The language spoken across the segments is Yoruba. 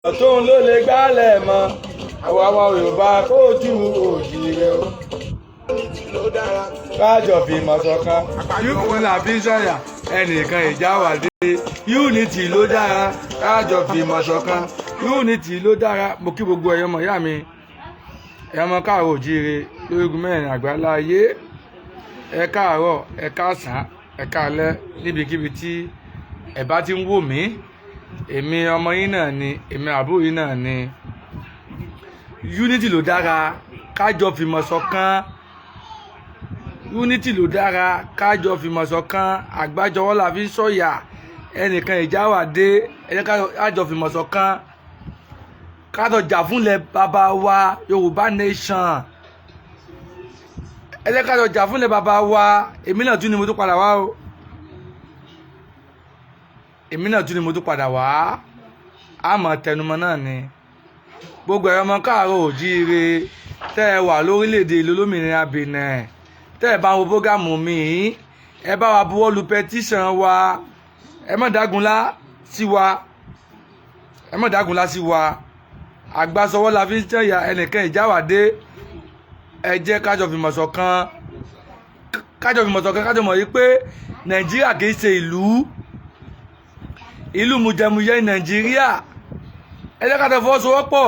Tóun ló lè gbálẹ̀ mọ́ àwọn ọmọ Yorùbá kóòtù òjìrè o. Kájọ fìmọ̀ ṣọ̀kan, yúkú làbí sọ̀yà, ẹnìkan ìjà wà dé. Unity ló dára, kájọ fìmọ̀ ṣọ̀kan, unity ló dára. Mo kí gbogbo ẹ̀yọ́ ọmọ ìyá mi, ẹ̀yọ́ ọmọ káàárọ̀ òjíire lórígun mẹ́rin àgbáńlá ayé. Ẹ káàárọ̀, ẹ káàsán, ẹ káalẹ́, níbikíbi tí ẹ bá ti ń wò mí. Èmi ọmọ yín náà ni, èmi àbúrò yín náà ni. Unity ló dára, kájọ fìmọ̀ ṣọ̀kan. Unity ló dára, kájọ fìmọ̀ ṣọ̀kan. Àgbájọwọ́ la fi ń sọ̀yà, ẹnìkan ìjà wà dé. Ẹ jẹ́ kájọ fìmọ̀ ṣọ̀kan, kájọ jà fúnlẹ̀ bàbá wa, Yorùbá nation. Ẹ jẹ́ kájọ jà fúnlẹ̀ bàbá wa. Èmi náà tún ni mo tún padà wá o, èmi náà tún ni mo tún padà wá. Àmọ́ tẹnumọ́ náà ni, gbogbo ẹ̀rọ ọmọ káàárọ̀ òjíire tẹ́ ẹ wà lórílẹ̀‐èdè ìlú olómìnira Benin, tẹ́ ẹ bá wo program mi, ẹ bá wa buwọ́ lu petition wa. Ẹ má dágunlá sí wa, ẹ má dágunlá sí wa. Àgbàsọwọ́ la fi ń tẹ̀yà, ẹnìkan ìjáwádé. Ẹ jẹ́ kájọ fìmọ̀ ṣọ̀kan, kájọ fìmọ̀ ṣọ̀kan, kájọ mọ̀ yìí pé Nàìjíríà kì í ṣe ìlú, ìlú mùjẹmùyẹ Nàìjíríà. Ẹ jẹ́ kájọ fọwọ́sowọ́pọ̀,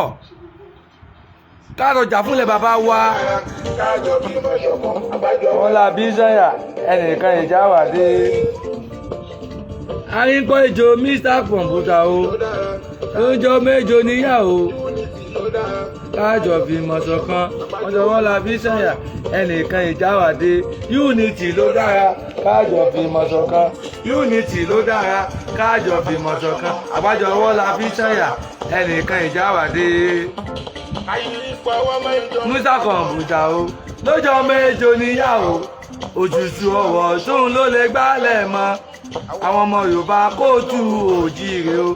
kájọ jà fúnlẹ̀ bàbá wa. Wọn là bí sẹ́yà, ẹnìkan ìjáwádé. Àríkọ́ ìjọ Mr Computer o, lójó méjò níyàwó, kájọ fìmọ̀ ṣọ̀kan. Ọjọ́ la fi sẹ́yà, ẹnìkan ìjáwádé. Unity ló dára, kájọ fìmọ̀ ṣọ̀kan. Unity ló dára, kájọ fìmọ̀ ṣọ̀kan. Àgbájọ ọwọ́ la fi sẹ́yà, ẹnìkan ìjáwádé. Musa Kọ̀ǹpútà o, lọ́jọ́ mẹ́jọ níyàwó, òṣùṣù ọwọ́ tóun ló lè gbálẹ̀ mọ́ àwọn ọmọ Yorùbá kóòtù òjìrè o.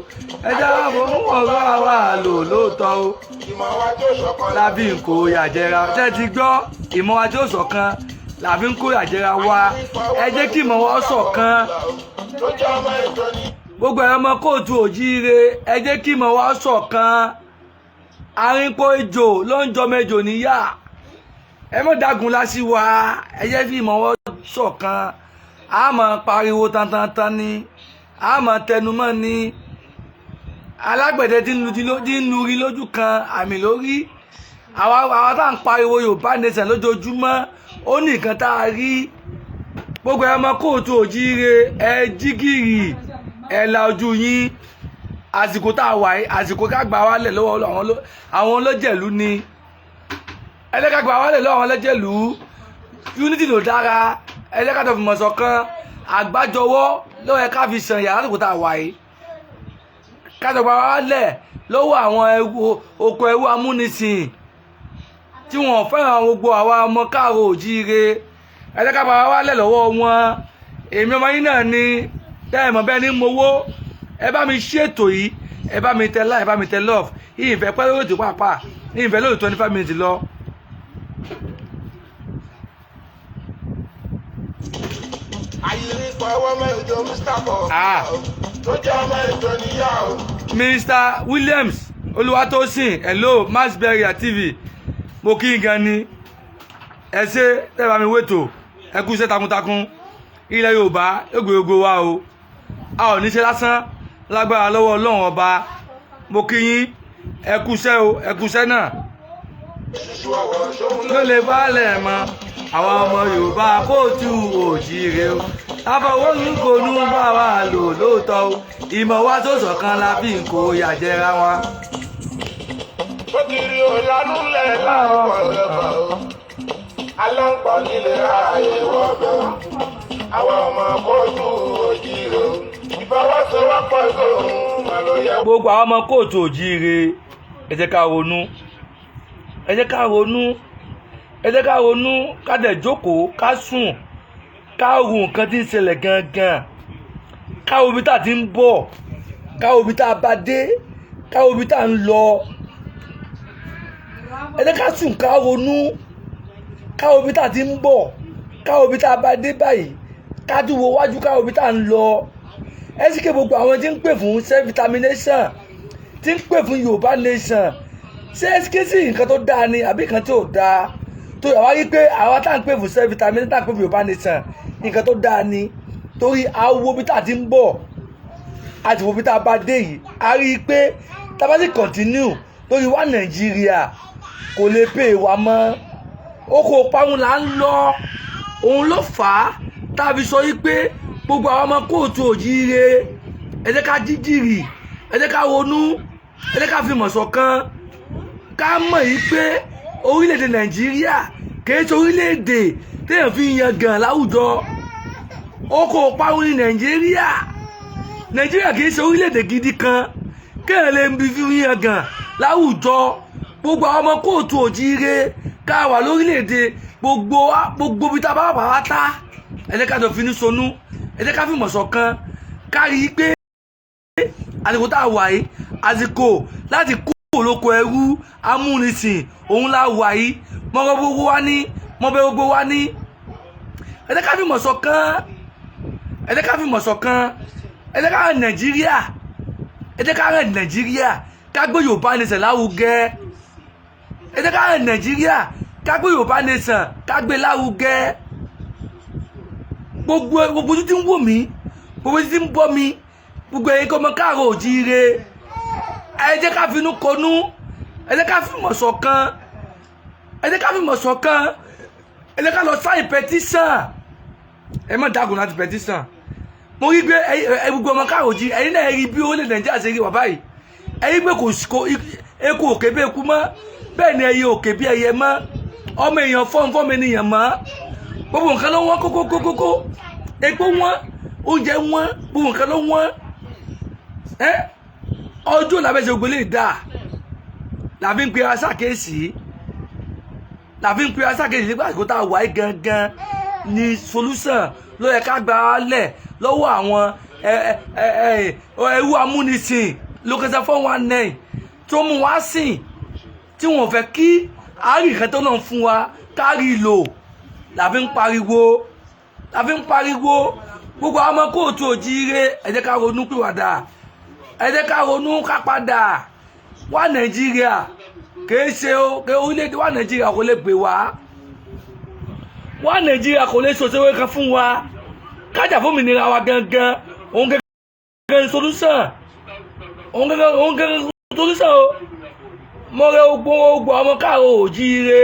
Ẹ jáwọ́ fún ọ̀rọ̀ àwa lò lóòótọ́ o, lábí ń kó yàjẹra. Tẹ́ ti gbọ́? Ìmọ̀ wa tí ó ṣọ̀kan làbí ń kó yàjẹra wa. Ẹ jẹ́ kí ìmọ̀ wa ṣọ̀kan. Gbogbo ẹ̀rọ ọmọ kóòtù òjíire, ẹ jẹ́ kí ìmọ̀ wa ṣọ̀kan. Arínpọ̀ ejò ló ń jọmọ ejò níyà. Ẹ mọ̀ dágun lásì wa. Ẹ jẹ́ kí ìmọ̀ wa ṣọ̀kan. A máa pariwo tantantan ni, a máa tẹnumọ́ ni. Alágbẹ̀dẹ tí ń lu rí lójú kan àmì lórí. Àwa tá à ń pariwo Yorùbá nation lójoojúmọ́, ó ní nǹkan tá a rí. Gbogbo ẹ ọmọ kóòtù òjíire, ẹ jí gìrì, ẹ la ojú yín. Àsìkò tá a wà yìí, àsìkò ká gbà wálẹ̀ lọ́wọ́ àwọn olójẹ̀lú ni. Ẹ jẹ́ ká gbà wálẹ̀ lọ́wọ́ àwọn olójẹ̀lú. Unity ló dára, ẹ jẹ́ ká tó fìmọ̀ ṣọ̀kan. Àgbájọwọ́ ló yẹ ká fi sàn yàrá lásìkò tá a wà yìí, ká tó gbà wálẹ̀ lọ́wọ́ àwọn oko ẹrú amúnisìn tí wọ́n fẹ́ràn gbogbo àwa ọmọ káàró òjíire. Ẹ jẹ́ ká gbà wálẹ̀ lọ́wọ́ wọn. Èmi ọmọ yín náà ni, tẹ́ ẹ mọ̀ bẹ́ẹ̀ ní mowó. Ẹ bá mi ṣètò yìí, ẹ bá mi tẹ like, ẹ bá mi tẹ love. Ìfẹ́ pẹ́ lórí ètò pàápàá, ìfẹ́ lórí 25 minutes lọ. Ah. Mr Williams Olúwatósìn, hello. Masberry TV, mo kí n gan ni. Ẹ ṣe tẹ́ bá mi wétò, ẹ kú iṣẹ́ takuntakun. Ilẹ̀ Yorùbá yóò gbé gbogbo wa o, a ò ní ṣe lásán lágbára lọ́wọ́ Ọlọ́run Ọba. Mo kí yín, ẹ kú iṣẹ́ o, ẹ kú iṣẹ́ náà. Ló lè balẹ̀ mọ́ àwọn ọmọ Yorùbá kóòtù òjìrè o, àfọwọ́nùkọ́nù bá wa lò lóòótọ́ o. Ìmọ̀ wa tó ṣọ̀kan la fi ń kó yàjẹra wa. Ògiri òlànúlẹ̀ láàpọ̀ lẹ́fà o. Aláǹpọ̀ nílé ààyè wọ́bẹ̀ o. Àwọn ọmọ kóòtù òjìrè o. Ìfọwọ́sowọ́pọ̀ lòun mà ló yẹ. Gbogbo àwọn ọmọ kóòtù òjíire, ẹ jẹ́ ká ronú, ẹ jẹ́ ká ronú, ẹ jẹ́ ká ronú, ká dẹ̀ jókòó, ká sùn, ká ro nǹkan tí ń ṣẹlẹ̀ gangan, ká wo ibi tá a ti ń bọ̀, ká wo ibi tá a bá dé, ká wo ibi tá a ń lọ. Ẹ jẹ́ ká sùn, ká ronú, ká wo ibi tá a ti ń bọ̀, ká wo ibi tá a bá dé báyìí, ká tún wo wájú, ká wo ibi tá a ń lọ. Ẹ sì ké gbogbo àwọn tí ń pè fún self determination, tí tí ń pè fún Yorùbá nation, ṣé kí sí nǹkan tó dáa ni àbí nǹkan tí ò dáa? Tó àwa rí pé àwa tá à ń pè fún self determination, tá à ń pè fún Yorùbá nation, nǹkan tó dáa ni, torí awo bí tá a ti ń bọ̀ àti wo bí tá a bá dé yìí. A rí i pé tá a bá sì continue lórí wa, Nàìjíríà kò lè pè wá mọ́, oko parun là ń lọ. Òun ló fà á tá a fi sọ yìí pé gbogbo àwọn ọmọ káàárọ̀ oòjíire, ẹ jẹ́ ká jíjìrì, ẹ jẹ́ ká ronú, ẹ jẹ́ ká fi mọ̀ ṣọ̀kan, ká mọ̀ yìí pé orílẹ̀-èdè Nàìjíríà kìí ṣe orílẹ̀-èdè téèyàn fi ń yangàn láwùjọ. Oko parun ní Nàìjíríà. Nàìjíríà kìí ṣe orílẹ̀-èdè gidi kan kéèyàn lè fi yangàn láwùjọ. Gbogbo àwọn ọmọ káàárọ̀ oòjíire ká wà lórílẹ̀-èdè gbogbo, gbogbo bí tá a bá wà pátá, ẹ jẹ́ ká jọ finú sonú, ẹ jẹ́ ká fìmọ̀ ṣọ̀kan, ká rí i pé àsìkò tá a wà yìí, àsìkò láti kú olóko ẹrú amúnisìn òun la wà yìí. Mọ́rọ́ gbogbo wa ní mọ́bẹ́ gbogbo wa ní, ẹ jẹ́ ká fìmọ̀ ṣọ̀kan, ẹ jẹ́ ká fìmọ̀ ṣọ̀kan, ẹ jẹ́ ká ràn Nàìjíríà, ẹ jẹ́ ká ràn Nàìjíríà, ká gbé Yorùbá nation lárugẹ. Ẹ jẹ́ ká ràn Nàìjíríà, ká gbé Yorùbá nation, ká gbé lárugẹ. Gbogbo gbogbo ojú tí ń wò mí, gbogbo ojú tí ń bọ́ mi, gbogbo ẹ̀yin kọ́ ọmọ káàárọ̀ òjíire, ẹ jẹ́ ká finú konú, ẹ jẹ́ ká fìmọ̀ ṣọ̀kan, ẹ jẹ́ ká fìmọ̀ ṣọ̀kan, ẹ jẹ́ ká lọ sign petition. Ẹ má dágun láti petition. Mo rí pé ẹ gbogbo ọmọ káàárọ̀ òjíire, ẹ̀yin náà rí bí orílẹ̀ Nàìjíríà ṣe rí wà báyìí. Ẹ rí pé kò eku òkè bí eku mọ́, bẹ́ẹ̀ ni ẹyẹ òkè bí ẹyẹ mọ́, ọmọ èèyàn fọ́n fọ́n ènìyàn mọ́. Gbogbo nǹkan ló wọ́n kókókókókó. Epo wọ́n, oúnjẹ wọ́n, gbogbo nǹkan ló wọ́n. Ẹ ọjọ́ làbẹ́ ṣe gbogbo lè dà làbí ń pe aṣákèésí, làbí ń pe aṣákèésí nígbà tó tá a wà yìí gangan ni solution ló yẹ ká gbà á lẹ̀ lọ́wọ́ àwọn ẹrú amúnisìn lókèsè 419 tó mú wá sìn, tí wọ́n fẹ́ kí àárín kan tó náà fún wa kárí lò. Làbí ń pariwo, làbí ń pariwo. Gbogbo àwọn ọmọ káàárọ̀ oòjíire, ẹ jẹ́ ká ronú pìwàdà, ẹ jẹ́ ká ronú ká padà wá. Nàìjíríà kìí ṣe orílẹ̀-èdè wa. Nàìjíríà kò lè gbé wá wá, Nàìjíríà kò lè ṣòṣèré kan fún wa. Kájà fún òmìnira wa gangan, òun gangan solution, òun gangan, òun gangan solution o. Mọ́rẹ́ ogun ogun àwọn káàró òjíire,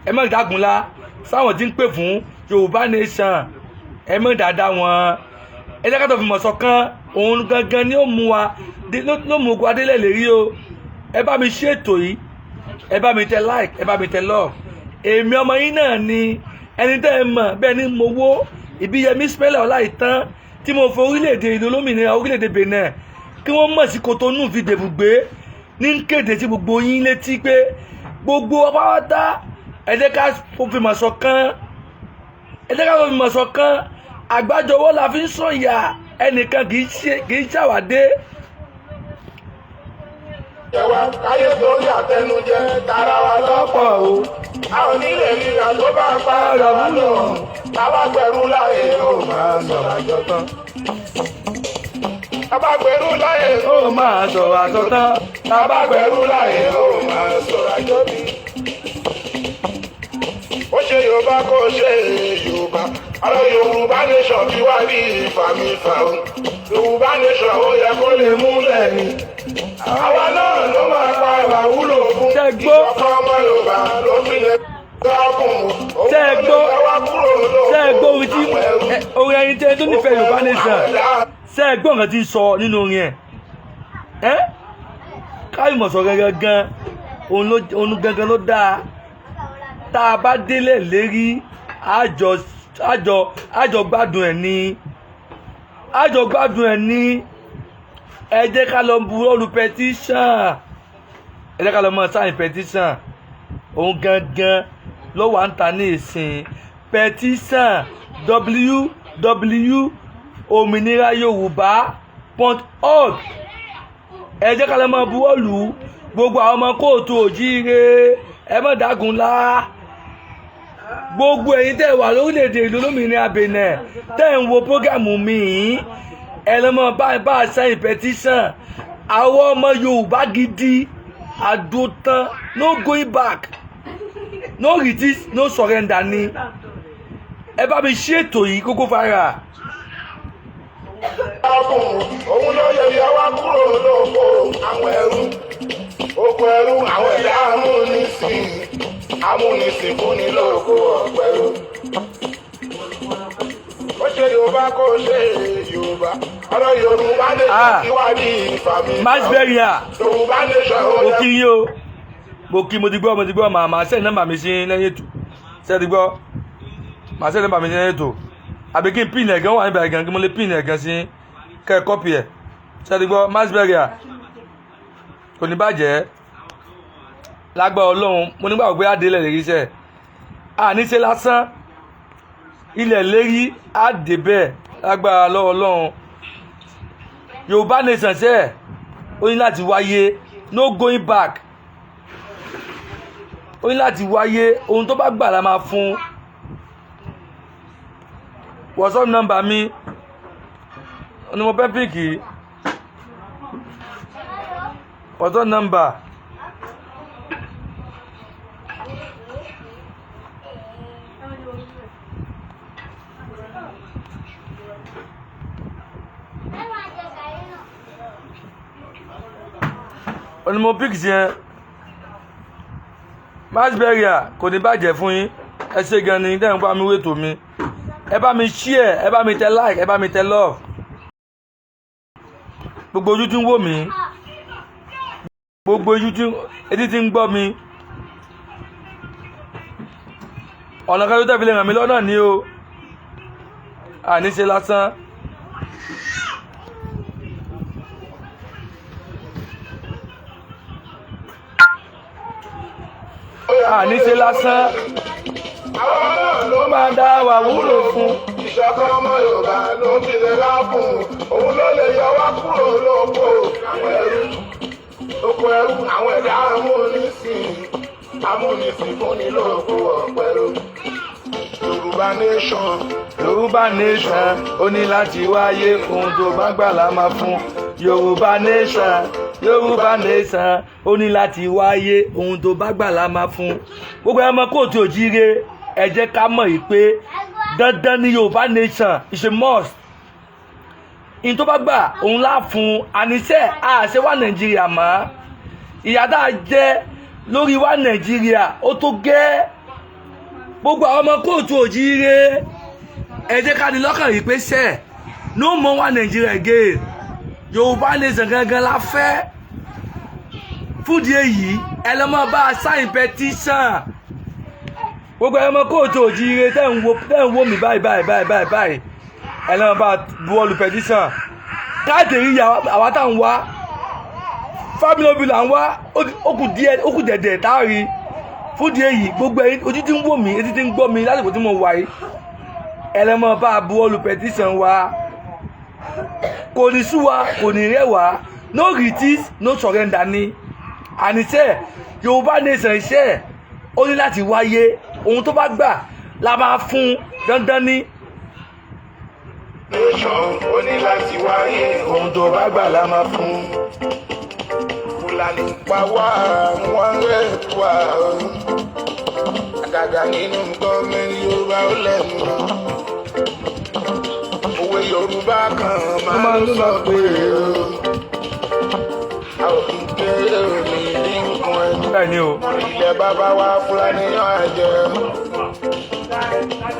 ẹ má dágunlá sáwọn tí ń pè fún Yorùbá nation, ẹ má dáadáa wọn. Ẹ jẹ́ ká tó fi mọ̀ ṣọ̀kan, òun gangan ni ó mú wa, ló mú ogun adélẹ̀ lérí o. Ẹ bá mi ṣe ètò yìí, ẹ bá mi tẹ like, ẹ bá mi tẹ love. Èmi ọmọ yín náà ni ẹni tẹ́ ẹ mọ̀ bẹ́ẹ̀ ni mo wó Ìbíyẹmí Spẹ́lẹ̀ Ọláìtàn, tí mo fọ orílẹ̀-èdè ìlú olómìnira orílẹ̀-èdè Benin kí wọ́n mọ̀ sí Kotonu fi dèbùgbé ní kéde sí gbogbo yín létí pé gbogbo pátá, ẹ jẹ́ ká fi mọ̀ ṣọ̀kan, ẹ jẹ́ ká fi mọ̀ ṣọ̀kan. Àgbájọwọ́ la fi ń sọ̀yà, ẹnìkan kì í ṣàwádé. Jẹ wá káyé torí àtẹnujẹ tara wa lọ́pọ̀ o. A ò ní lè ríra tó bá padà wá lọ. Bàbá gbẹrú láyé ó máa sọ̀rọ̀ àjọtán. Bàbá gbẹrú láyé ó máa sọ̀rọ̀ àjọtán. Bàbá gbẹrú láyé ó máa sọ̀rọ̀ àjọbí. Ó ṣe Yorùbá kó ṣe Yorùbá. Ọ̀rọ̀ Yorùbá nation fi wá bí ìfàmìfà o. Yorùbá nation ó yẹ kó lè múlẹ̀ ni. Àwa náà ló máa padà wúlò fún. Ṣé gbọ́? Ìṣọ̀kan ọmọ Yorùbá ló fi lè dákun. Ṣé ẹ gbọ́? Ṣé ẹ gbọ́ orin tí orin ẹni tí ẹni tó nífẹ̀ẹ́ Yorùbá nation? Ṣé ẹ gbọ́ nǹkan tí ń sọ nínú orin ẹ̀? Ẹ́ káyọ̀mọ̀ sọ gangan gan, òun gangan ló dáa. Tá a bá délẹ̀ lérí, àjọ gbádùn ẹ̀ ní, àjọ gbádùn ẹ̀ ní. Ẹ jẹ́ ká lọ buwọ́lu petition, ẹ jẹ́ ká lọ mọ sign petition. Òun gangan ló wà ń ta ní ìsìn, petition www.òmìnirayorùbá.org. Ẹ jẹ́ ká lọ mọ buwọ́lu. Gbogbo àwọn ọmọ káàárọ̀ oòjíire, ẹ má dágunlá. Gbogbo ẹ̀yin tẹ́ wà lórílẹ̀‐èdè ìlú olómìnira Benin tẹ́ ń wo program mi yìí, ẹ lọ́ mọ bá a sign petition. Àwọn ọmọ Yorùbá gidi àdótán, no going back, no retreat, no surrender ni. Ẹ bá mi ṣètò yìí kókó fara. Òun ló yẹ yẹ wá kúrò lóko àwọn ẹrú, oko ẹrú, àwọn ẹ̀dá amúnisìn, amúnisìn fúnni lóko ọ̀pẹ̀rú. Ó ṣe Yorùbá, kó ṣe Yorùbá, ọ̀rọ̀ Yorùbá lè Ah. síwájú ìfàmì. Masberia. Yorùbá nation ó Mo yẹ. kí yín o, mo kí, mo ti gbọ́, mo ti gbọ́. Màá send nọ́mbà mi sí lẹ́yìn ètò. Ṣé ti gbọ́? Màá send nọ́mbà mi sí lẹ́yìn ètò, àbí kí n pin ẹ̀ gan wà níbẹ̀ gan, kí mo lè pin ẹ̀ gan sí kẹ́ ẹ copy ẹ̀. Ṣé ti gbọ́, Masberia? Kò ní bàjẹ́ lágbára Ọlọ́run. Mo nígbà pé àdé ilẹ̀ lérí iṣẹ́ àníṣe lásán, ilẹ̀ lérí àdé bẹ́ẹ̀ lágbára lọ́wọ́ Ọlọ́run. Yorùbá nation ṣe ẹ̀, ó ní láti wáyé, no going back. Ó ní láti wáyé. Ohun tó bá gbà la máa fún. WhatsApp number mi ni mo fẹ́ pick, WhatsApp number. Ó ní mo pick yẹn. Masberia, kò ní bàjẹ́ fún yín. Ẹ ṣe gan ni tẹ́ ń bá mi wétò mi. Ẹ bá mi share, ẹ bá mi tẹ like, ẹ bá mi tẹ love. Gbogbo ojú tí ń wò mí, gbogbo ojú tí etí tí ń gbọ́ mi, ọ̀nà kan tó tẹ̀ fi lè ràn mí lọ́nà ní o. Àní ṣe lásán. Àní ṣe lásán. Àwọn náà ló Ó máa dá wa wúlò fún. Ìṣọ̀kan ọmọ Yorùbá ló ń fi lè rákùn. Òun ló lè yọ wá kúrò lóko àwọn ẹrú, oko ẹrú, àwọn ẹ̀dá amúnisìn, amúnisìn fúnni lóko ọ̀pẹ̀rú. Yorùbá nation. Yorùbá nation, ó ní láti wáyé. Ohun tó bá gbà la máa fún. Yorùbá nation, Yorùbá nation, ó ní láti wáyé. Ohun tó bá gbà la máa fún. Gbogbo ẹ ọmọ kóòtù òjíire, ẹ jẹ́ ká mọ̀ yìí pé dandan ni Yorùbá nation is a must. Ohun tó bá gbà, òun lá fún. Àníṣe àṣẹ wà Nàìjíríà mọ́. Ìyà tá a jẹ lórí wa Nàìjíríà, ó tó gẹ́. Gbogbo àwọn ọmọ kóòtù òjíire, ẹ jẹ́ ká ní lọ́kàn yìí pé sẹ́ no more one Nigeria again. Yorùbá nation gangan la fẹ́. Fúdi èyí, ẹ lọ́ mọ́ bá a sign petition. Gbogbo ẹ ọmọ kóòtù òjíire tẹ́ ń wo mi báyìí báyìí báyìí báyìí báyìí, ẹ lọ́ mọ́ bá a buwọ́lu petition káàdì rí. Àwa tá à ń wá family obi là ń wá. Ó kù díẹ̀, ó kù dẹ̀dẹ̀ tá a rí. Fúdi èyí, gbogbo ẹ̀yin ojú tí ń wò mí, etí tí ń gbọ́ mi lásìkò tí mo wà yìí, ẹ lọ́ mọ́ bá a buwọ́lu petition wa. Kò ní sú wa, kò ní rẹ̀ wá. No retreat, no surrender ni. Àníṣe Yorùbá nation iṣẹ́, ó ní láti wáyé. Ohun tó bá gbà la máa fún, dandan ni. Nation ó ní láti wáyé. Ohun tó bá gbà la máa fún. Fúlàní pa wá, wọ́n rẹ̀ wá. Àgàgà nínú gọ́ọ̀mẹ̀ntì, Yorùbá ó lẹ́nu. Òwe Yorùbá kan máa ń sọ pé a ò kí ń kéré omi ní nǹkan ẹni. Bẹ́ẹ̀ ni o. Ilẹ̀ bàbá wa, Fúlàní yàn á jẹ.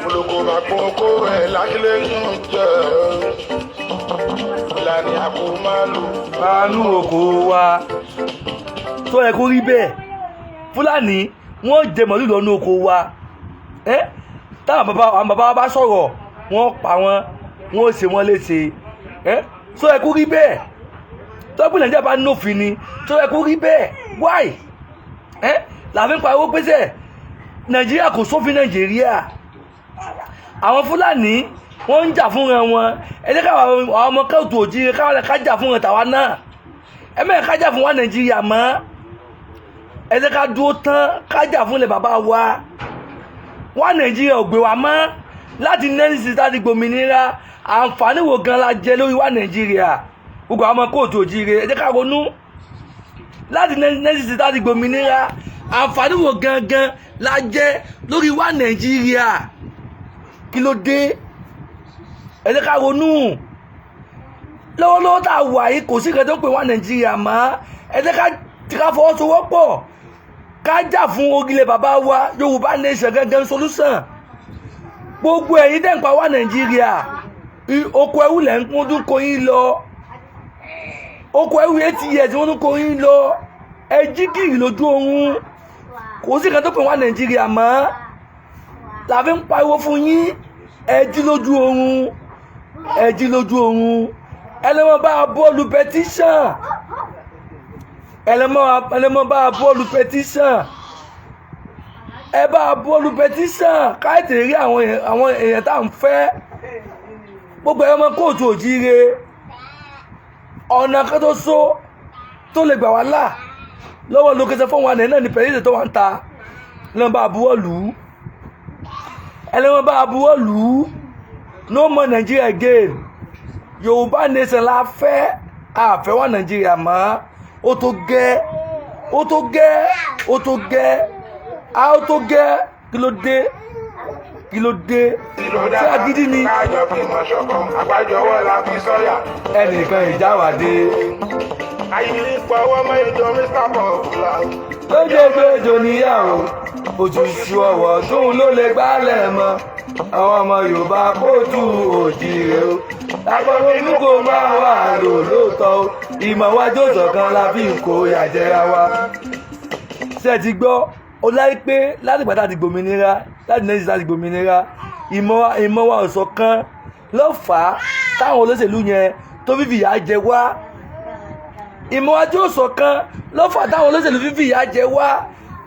Olóko bá kókó ẹ̀ lákìlẹ̀ yún jẹ. Fúlàní àkómálù. Àánú oko wa tó yẹ kó rí bẹ́ẹ̀. Fúlàní wọ́n jẹ màlúù lọ́nà oko wa. Ẹ́ táwọn bàbá, àwọn bàbá wa bá sọ̀rọ̀, wọ́n pa wọ́n, wọ́n ṣe wọ́n léṣe. Ẹ́ tó yẹ kó rí bẹ́ẹ̀? Tó yẹ kó Nàìjíríà bá nófin ni, tó yẹ kó rí bẹ́ẹ̀? Why? Ẹ́ làfi ń pariwo pèsè Nàìjíríà kò sófin Nàìjíríà. Àwọn Fúlàní wọ́n ń jà fúnra wọn. Ẹ jẹ́ káwọn àwọn ọmọ kóòtù òjíire káwọn ká jà fúnra tàwa náà. Ẹ mẹ́rin ká jà fún wa Nàìjíríà mọ́. Ẹ jẹ́ ká dúró tán, ká jà fún ilẹ̀ bàbá wa wa. Nàìjíríà ò gbé wa mọ́. Láti 1960 láti gbòmìnira, àǹfààní wo gan la jẹ lórí wa Nàìjíríà? Gbogbo Gbogbo àwọn ọmọ káàárọ̀ oòjíire, ẹ jẹ́ ká ronú. Láti 1960 láti gbòmìnira, àǹfààní wo gangan la jẹ lórí wa Nàìjíríà? Kí ló dé? Ẹ jẹ́ ká ronú. Lọ́wọ́lọ́wọ́ tá a wà yìí, kò sí nǹkan tó ń pè wá Nàìjíríà mọ́. Ẹ jẹ́ ká fọwọ́sowọ́pọ̀, ká jà fún orílẹ̀ bàbá wa. Yorùbá nation gangan solution. Gbogbo ẹ̀yin tẹ̀ ń pa wá Nàìjíríà, oko ẹrú lẹ̀ ń kún tún kó yín lọ. Oko ẹrú 80 years wọ́n tún kó yín lọ. Ẹ jí kiri lójú oorun. Kò sí nǹkan tó pè wá Nàìjíríà mọ́ la fi ń pariwo fún yín. Ẹ jí lójú oorun, ẹ jí lójú oorun. Ẹ lè mọ bá a bọ́ọ̀lù petition, ẹ lè mọ bá a bọ́ọ̀lù petition, ẹ bá a bọ́ọ̀lù petition káyọ̀tì rí àwọn èèyàn tá à ń fẹ́. Gbogbo ẹ̀yọ́ ọmọ káàárọ̀ oòjíire, ọ̀nà kan tó so tó lè gbà wá là lọ́wọ́ location 419 náà ní petition tó wà ń ta lọ́nà bá a buwọ́ lù ú. Ẹ lè mọ bá a buwọ́ lù ú. No more Nigeria again. Yorùbá nation la fẹ́. Àfẹ́ wà Nàìjíríà mọ́. Ó tó gẹ́, ó tó gẹ́, ó tó gẹ́, a ó tó gẹ́. Kí ló dé? Kí ló dé? Ṣé agídí ni? Kájọ fìmọ̀ ṣọ̀kan, àgbájọwọ́ la fi sọ́yà. Ẹnìkan ìjáwádé. Àyíní pọ̀wọ́ mẹ́jọ Mr Popular. Lójoojúmọ́ níyàwó òtútù ọwọ́ tóun ló lè gbálẹ̀ mọ́. Àwọn ọmọ Yorùbá káàárọ̀ oòjíire o, lápapọ̀ kò máa wà lò lóòótọ́ o. Ìmọ̀ wa jó ṣọ̀kan la fi ń kó yàjẹra wa. Ṣé ẹ ti gbọ́? Ó láyé pé láti ìgbà tá a ti gbòmìnira, láti 19 láti gbòmìnira, ìmọ̀ wa ò ṣọ̀kan ló fà á táwọn olóṣèlú yẹn tó fífi ìyà jẹ wá. Ìmọ̀ wa tí ó ṣọ̀kan ló fà á táwọn olóṣèlú fífi ìyà jẹ wá.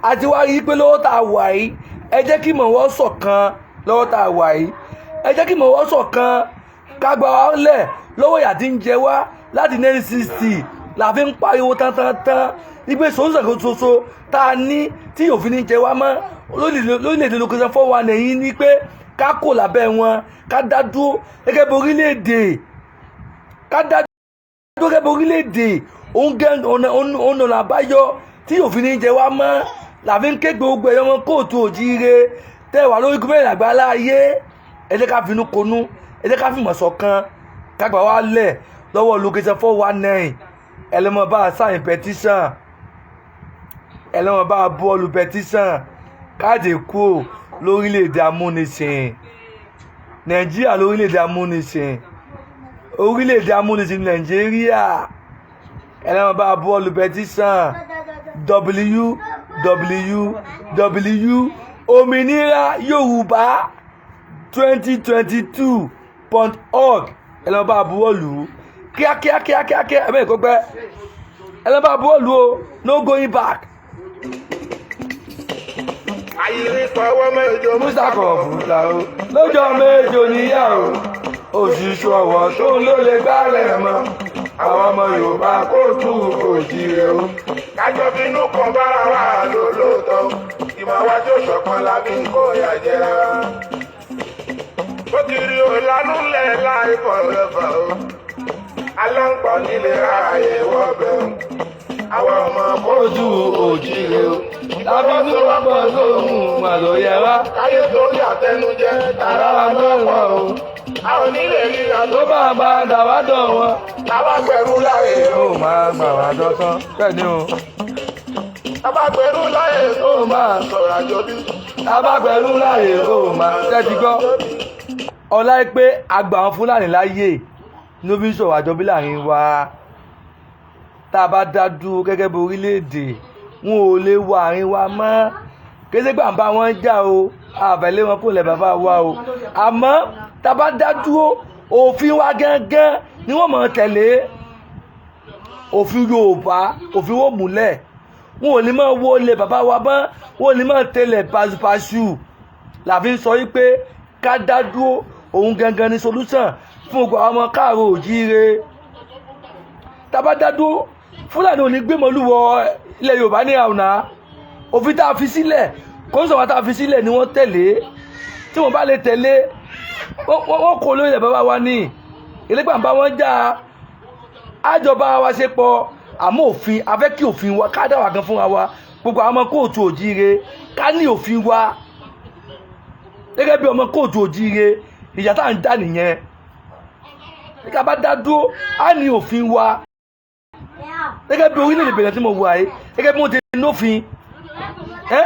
Àti wá rí i pé lọ́wọ́ tá a wà yìí, ẹ jẹ́ kí ìmọ̀ wọn ṣọ̀kan. Lọ́wọ́ tá a wà yìí, ẹ jẹ́ kí ìmọ̀ wọn ṣọ̀kan, ká gba wa lẹ̀ lọ́wọ́ ìyà tí ń jẹ wá láti 1960. La fi ń pariwo tán tán tán wípé solution kan ṣoṣo tá a ní tí òfin ní jẹ wá mọ́ lórílẹ̀‐èdè location 419 yìí ni pé ká kò lábẹ́ wọn, ká dá dúró gẹ́gẹ́ bí orílẹ̀-èdè, ká dá dúró gẹ́gẹ́ bí orílẹ̀-èdè. Òun gẹ́ ọ̀nà ọ̀nà àbáyọ tí òfin ní jẹ wá mọ́ la fi ń ké gbogbo ẹ̀yọ́ wọn káàárọ̀ oòjíire tẹ́ wà lórí gómìnà àgbáńlá ayé. Ẹ jẹ́ ká finú konú, ẹ jẹ́ ká fìmọ̀ ṣọ̀kan, ká gbà wá lẹ̀ lọ́wọ́ location 419. Ẹ lè mọ bá a sign petition, ẹ lè mọ bá a bọ́ọ̀lù petition káàdì kúrò lórílẹ̀‐èdè amúnisìn Nàìjíríà, lórílẹ̀‐èdè amúnisìn, orílẹ̀‐èdè amúnisìn Nàìjíríà. Ẹ lè mọ bá a bọ́ọ̀lù petition www òmìnira yorùbá 2022.org. Ẹ lè mọ bá a buwọ́lù kíákíá kíákíá kíá. Ẹ bẹ́ẹ̀ kó pẹ́, ẹ lè bá a buwọ́lù o. No going back. Àyíní pọ̀wọ́ mẹ́jọ. Musa kọ̀ọ̀fùtà o, lọ́jọ́ méjò níyàwó òṣìṣẹ́ ọ̀wọ́ tóun ló lè gbálẹ̀ mọ́. Àwọn ọmọ Yorùbá káàárọ̀ oòjíire o. Kájọ bínú kan bára wa lò lóòótọ́. Ìmọ̀ wa tó ṣọ̀kan la fi ń kó ìyà jẹra. Ó ti rí òlànú lẹ̀ láì forever o. Aláǹgbá nílé ààyè wọ́bẹ̀ o. Àwọn ọmọ ojú òjìrè o, tàbí ní wọ́pọ̀ lóhùn mà ló yẹ wá. Káyé torí àtẹnujẹ tàrà wa lọ́wọ́ o. A ò ní lè ríra. Tó bá bá dàwá dọ̀ wọn. Tábà gbẹrú láyè ó máa gbà wá dọ́tán bẹ́ẹ̀ ni o. Tábà gbẹrú láyè ó máa sọ̀rọ̀ àjọbí. Tábà pẹ̀lú láàyè ó máa tẹ́tí gbọ́. Ọlá pé àgbà àwọn Fúlàní láàyè ló fi ń sọ̀rọ̀ àjọbí láàrin wa. Tá a bá dá dúró gẹ́gẹ́ bí orílẹ̀-èdè, wọn ò lè wọ àárín wa mọ́. Kété gbà ń bá wọn jà o, àfẹ́lé wọn kò lẹ̀ bàbá wa o. Àmọ́ tá a bá dá dúró, òfin wa gángan ni wọ́n mọ̀ tẹ̀lé. Òfin Yorùbá, òfin wo múlẹ̀, wọn ò ní máa wo ilẹ̀ bàbá wa mọ́, wọn ò ní máa tẹ̀lé pàṣípàṣù. Làfi ń sọ wípé ká dá dúró, òun gangan ni solution fún gbogbo àwọn ọmọ káàárọ̀ òjíire. Tá a bá dá dúró, Fúlàní ò ní gbé mọ́lú wọ ilẹ̀ Yorùbá ní àwùnà. Òfin tá a fi sílẹ̀, kóńsọ̀ wa tá a fi sílẹ̀ ni wọ́n tẹ̀lé. Tí wọ́n bá lè tẹ̀lé, wọ́n kó lórí ilẹ̀ bàbá wa ní ìlẹ́gbàmbá wọn já. Àjọba wa ṣe pọ̀, àmọ́ òfin, a fẹ́ kí òfin wa ká dá wa gan fúnra wa. Gbogbo àwọn ọmọ káàárọ̀ oòjíire, ká ní òfin wa gẹ́gẹ́ bí ọmọ káàárọ̀ oòjíire. Ìjà tá à ń dá nìyẹn. Ká bá dá dúró, á ní òfin wa gẹ́gẹ́ bí orílẹ̀-èdè Benin tí mo wà yìí, gẹ́gẹ́ bí wọ́n ti nófin ẹ́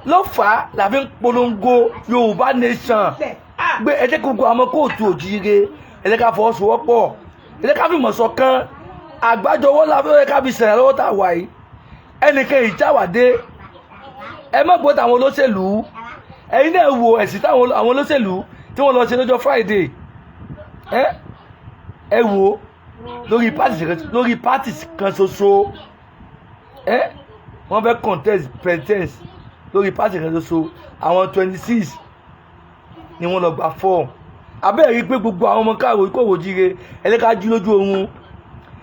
ló fà á la fi ń polongo Yorùbá Nation gbé. Ẹ jẹ́ kí gbogbo àwọn ọmọ káàárọ̀ oòjíire, ẹ jẹ́ ká fọwọ́sowọ́pọ̀, ẹ jẹ́ ká fìmọ̀ ṣọ̀kan. Àgbájọwọ́ la fẹ́ ká fi sẹ̀rẹ̀ lọ́wọ́ tá a wà yìí. Ẹnìkan ìjáwádé, ẹ má gbọ́ tàwọn olóṣèlú. Ẹ̀yin náà wo ẹ̀sìn táwọn àwọn olóṣèlú tí wọ́n lọ ṣe lọ́jọ́ Friday. Ẹ wo lórí party kan ṣoṣo, ẹ wọ́n fẹ́ contest president lórí party kan ṣoṣo. Àwọn 26 ni wọ́n lọ gba form. Abẹ́rẹ́ rí pé gbogbo àwọn ọmọ káàró kò wò jíire, ẹlẹ́ka jí lójú oorun.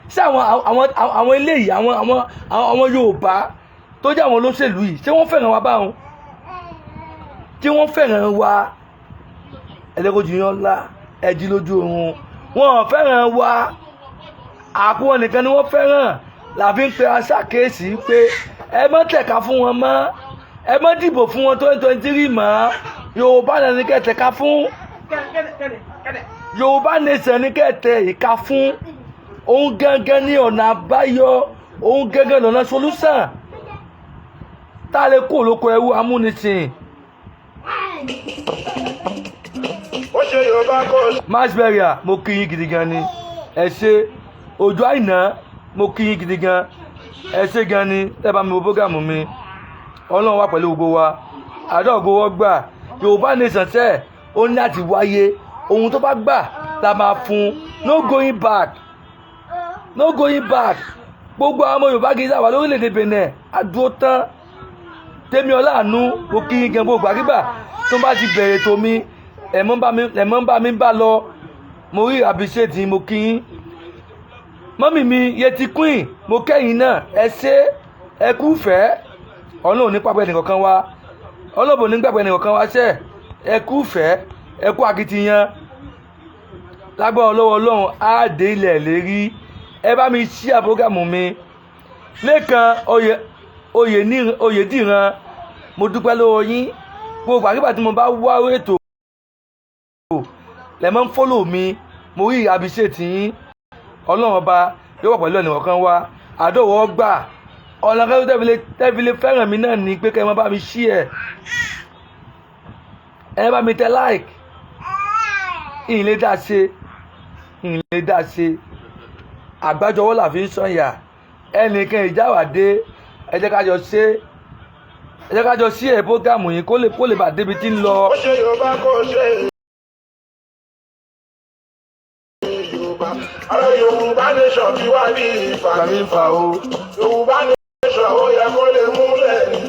Ṣé àwọn eléyìí, àwọn Yorùbá tó jẹ́ àwọn olóṣèlú yìí, ṣé wọ́n fẹ́ràn wa báwọn tí wọ́n fẹ́ràn wa? Ẹlẹ́kọ̀ọ́ yàn ńlá, ẹjí lójú oorun. Wọn ò fẹ́ràn wa, àpò wọn nìkan ni wọ́n fẹ́ràn. Làfi ń pe aṣàkéèsí pé ẹ má tẹ̀ka fún wọn mọ́, ẹ má dìbò fún wọn 2023 mọ́. Yorùbá náà ní kẹ́ tẹ̀ka fún, Yorùbá Nation ní kẹ́ tẹ̀ ìka fún. Òun gangan ní ọ̀nà àbáyọ, òun gangan lọ́nà solution tá a lè kó olóko ẹrú amúnisìn. Ó ṣe Yorùbá kó Mass burial, mo kí yín gidi gan ni, ẹ ṣé. Òjò àìná, mo kí yín gidi gan, ẹ ṣé gan ni. Ẹ bá mi wo program mi. Ọlọ́run wà pẹ̀lú gbogbo wa. Àdó ògbówó gbà. Yorùbá Nation tẹ́ ó ní láti wáyé. Ohun tó bá gbà la máa fún. No going back, no going back. Gbogbo àwọn ọmọ Yorùbá kì í sábà lórílẹ̀‐èdè Benin, àdúró tán. Tèmi ọláàánú, mo kí yín gan. Gbogbo àkígbà tó bá ti bẹ̀rẹ̀ tó mi, ẹ̀mọ́ ń bá mi bá lọ. Mo rí appreciate, mo kí yín. Mummy mi Yẹtí Queen, mo kẹ́yìn náà. Ẹ ṣé, ẹ kú fẹ́. Ọlọ́run ní pápẹ́ ẹnìkankan wa, Ọlọ́run ní gbàgbẹ́ ẹnìkankan wa ṣẹ́. Ẹ kú fẹ́, ẹ kú akitiyan. Lágbára ọlọ́wọ́ Ọlọ́run, á dé ilẹ̀ lérí. Ẹ bá mi share program mi. Lẹ́kan oyè oyè ní Oyèdìran, mo dúpẹ́ lọ́wọ́ yín. Gbogbo àgbà tí mo bá wá ètò lẹ máa ń follow mi, mo rí appreciate yín. Ọlọ́run Ọba yóò wà pẹ̀lú ẹnìkọ̀ọ̀kan wa. Àdóòwò gbà. Ọ̀nà kan tó tẹ́fìlẹ̀ fẹ́ràn mi náà ni pé kẹ́ ẹ máa bá mi share, ẹ bá mi tẹ like. Ìyìn dá ṣe, ìyìn dá ṣe. Àgbájọwọ́ là fi ń sọ̀yà, ẹnìkan ìjáwádé. Ẹ jẹ́ ká jọ ṣe, ẹ jẹ́ ká jọ sí ẹ̀ program yìí kó lè bá débi tí ń lọ. Ó ṣe Yorùbá kó ṣe Yorùbá. Ọ̀rọ̀ Yorùbá Nation fi wá ní ìfàmìfà o. Yorùbá Nation, ó yẹ kó lè múlẹ̀ ní.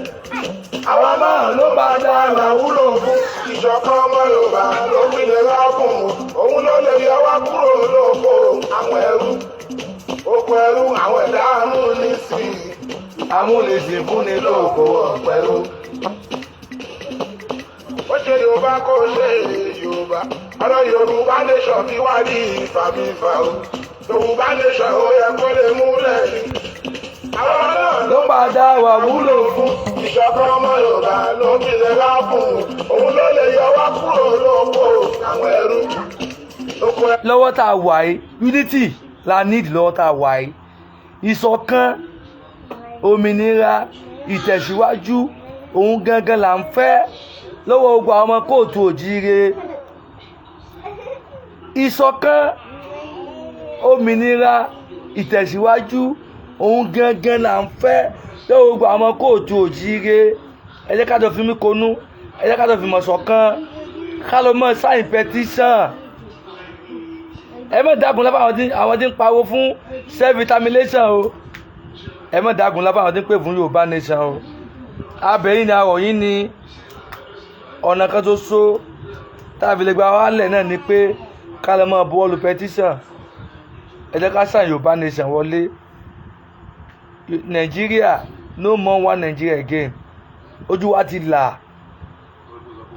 Àwa náà ló bá dára wúlò fún ìṣọ̀kan ọmọ Yorùbá ló fi lè rákùn. Òun ló lè yọ wá kúrò lóko àwọn ẹrú. Oko ẹrú àwọn ẹ̀dá amúnisìn. Amúnisìn fúnni lóko ọ̀pẹ̀rú. Ó ṣe Yorùbá kó ṣe Yorùbá. Ọ̀rọ̀ Yorùbá Nation fi wá ní ìfàmìfà o. Yorùbá Nation, ó yẹ kó lè múlẹ̀ ní. Àwọn náà ló bá dá wa wúlò fún. Ìṣọ̀kan ọmọ Yorùbá ló fi lè rákùn. Òun ló lè yọ wá kúrò lóko àwọn ẹrú. Oko ẹrú. Lọ́wọ́ tá a wà yìí, unity la need. Lọ́wọ́ tá a wà yìí, ìṣọ̀kan, òmìnira, ìtẹ̀síwájú, òun gangan là ń fẹ́ lọ́wọ́ gbogbo àwọn ọmọ káàárọ̀ oòjíire. Ìṣọ̀kan, òmìnira, ìtẹ̀síwájú, òun gangan là ń fẹ́ lọ́wọ́ gbogbo àwọn ọmọ káàárọ̀ oòjíire. Ẹ jẹ́ ká jọ fi mí konú, ẹ jẹ́ ká jọ fìmọ̀ ṣọ̀kan, ká lọ mọ́ sign petition. Ẹ má dágun lábá àwọn tí ń pawó fún self determination o. Ẹ má dágun lábá àwọn tí ń pè fún Yorùbá Nation o. Abẹ́yìn ni àwọ̀ yín ni. Ọ̀nà kan ṣoṣo tá a fi lè gba wálẹ̀ náà ni pé ká lọ máa buwọ́lu petition. Ẹ jẹ́ ká sign Yorùbá Nation wọlé. Nàìjíríà, no more one Nigeria again. Ojú wa ti là,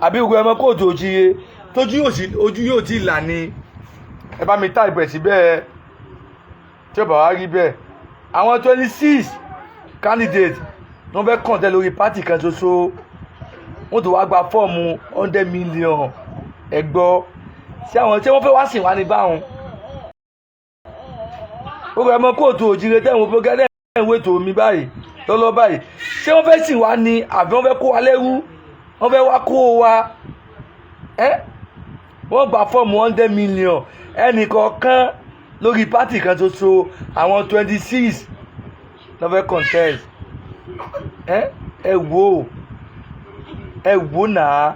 àbí gbogbo ẹmọ káàárọ̀ oòjíire tójú yóò sí, ojú yóò ti là ni. Ẹ bá mi type ẹ̀ síbẹ̀. Tí ó bá wá rí bẹ́ẹ̀, àwọn 26 candidate wọ́n fẹ́ contest lórí party kan ṣoṣo, wọ́n tó wá gba fọ́ọ̀mù 100 million. Ẹ̀gbọ́, ṣé àwọn tí wọ́n fẹ́ wá sìn wá ní báwọn? Ó rẹ̀ mọ́ kóòtù òjìrè tẹ̀wọ̀n fúnkẹ́ tẹ̀wọ̀n ètò mi báyìí lọ́lọ́ báyìí. Ṣé wọ́n fẹ́ sìn wá ní, àbí wọ́n fẹ́ kó wa lẹ́rú? Wọ́n fẹ́ wá kó wa ẹ́? Wọ́n gba fọ́ọ̀mù 100 million ẹnì kọ̀ọ̀kan lórí party kan ṣoṣo. Àwọn 26 ló fẹ́ contest. Ẹ ẹ wò ó, ẹ wò ó náà.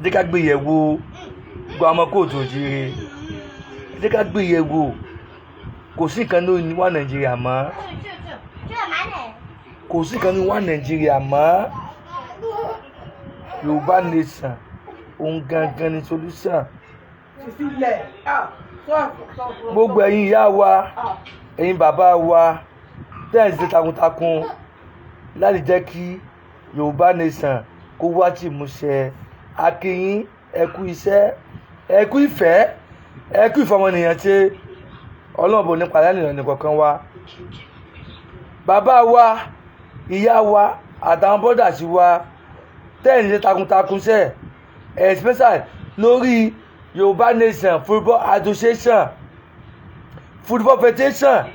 Jẹ́ ká gbé yẹ̀ wò. Gbọ́, ọmọ kóòtù òjìrè, jẹ́ ká gbé yẹ̀ wò. Kò sí nǹkan ní wà Nàìjíríà mọ́. Kò sí nǹkan ní wà Nàìjíríà mọ́. Yorùbá Nation, òun gangan ni solution. Gbogbo ẹ̀yin ìyá wa, ẹ̀yin bàbá wa tẹ́ ẹ̀ ń ṣe takuntakun láti jẹ́ kí Yorùbá Nation kó wá sí ìmúṣẹ, a kí yín, ẹ kú iṣẹ́, ẹ kú ìfẹ́, ẹ kú ìfọmọnìyàn ṣe. Ọlọ́run bò nípa lẹ́nu ẹnìkọ̀ọ̀kan wa. Bàbá wa, ìyá wa àtàwọn brothers wa tẹ́ ẹ̀ ń ṣe takuntakun sẹ́, especially lórí Yorùbá Nation Football Association, Football Federation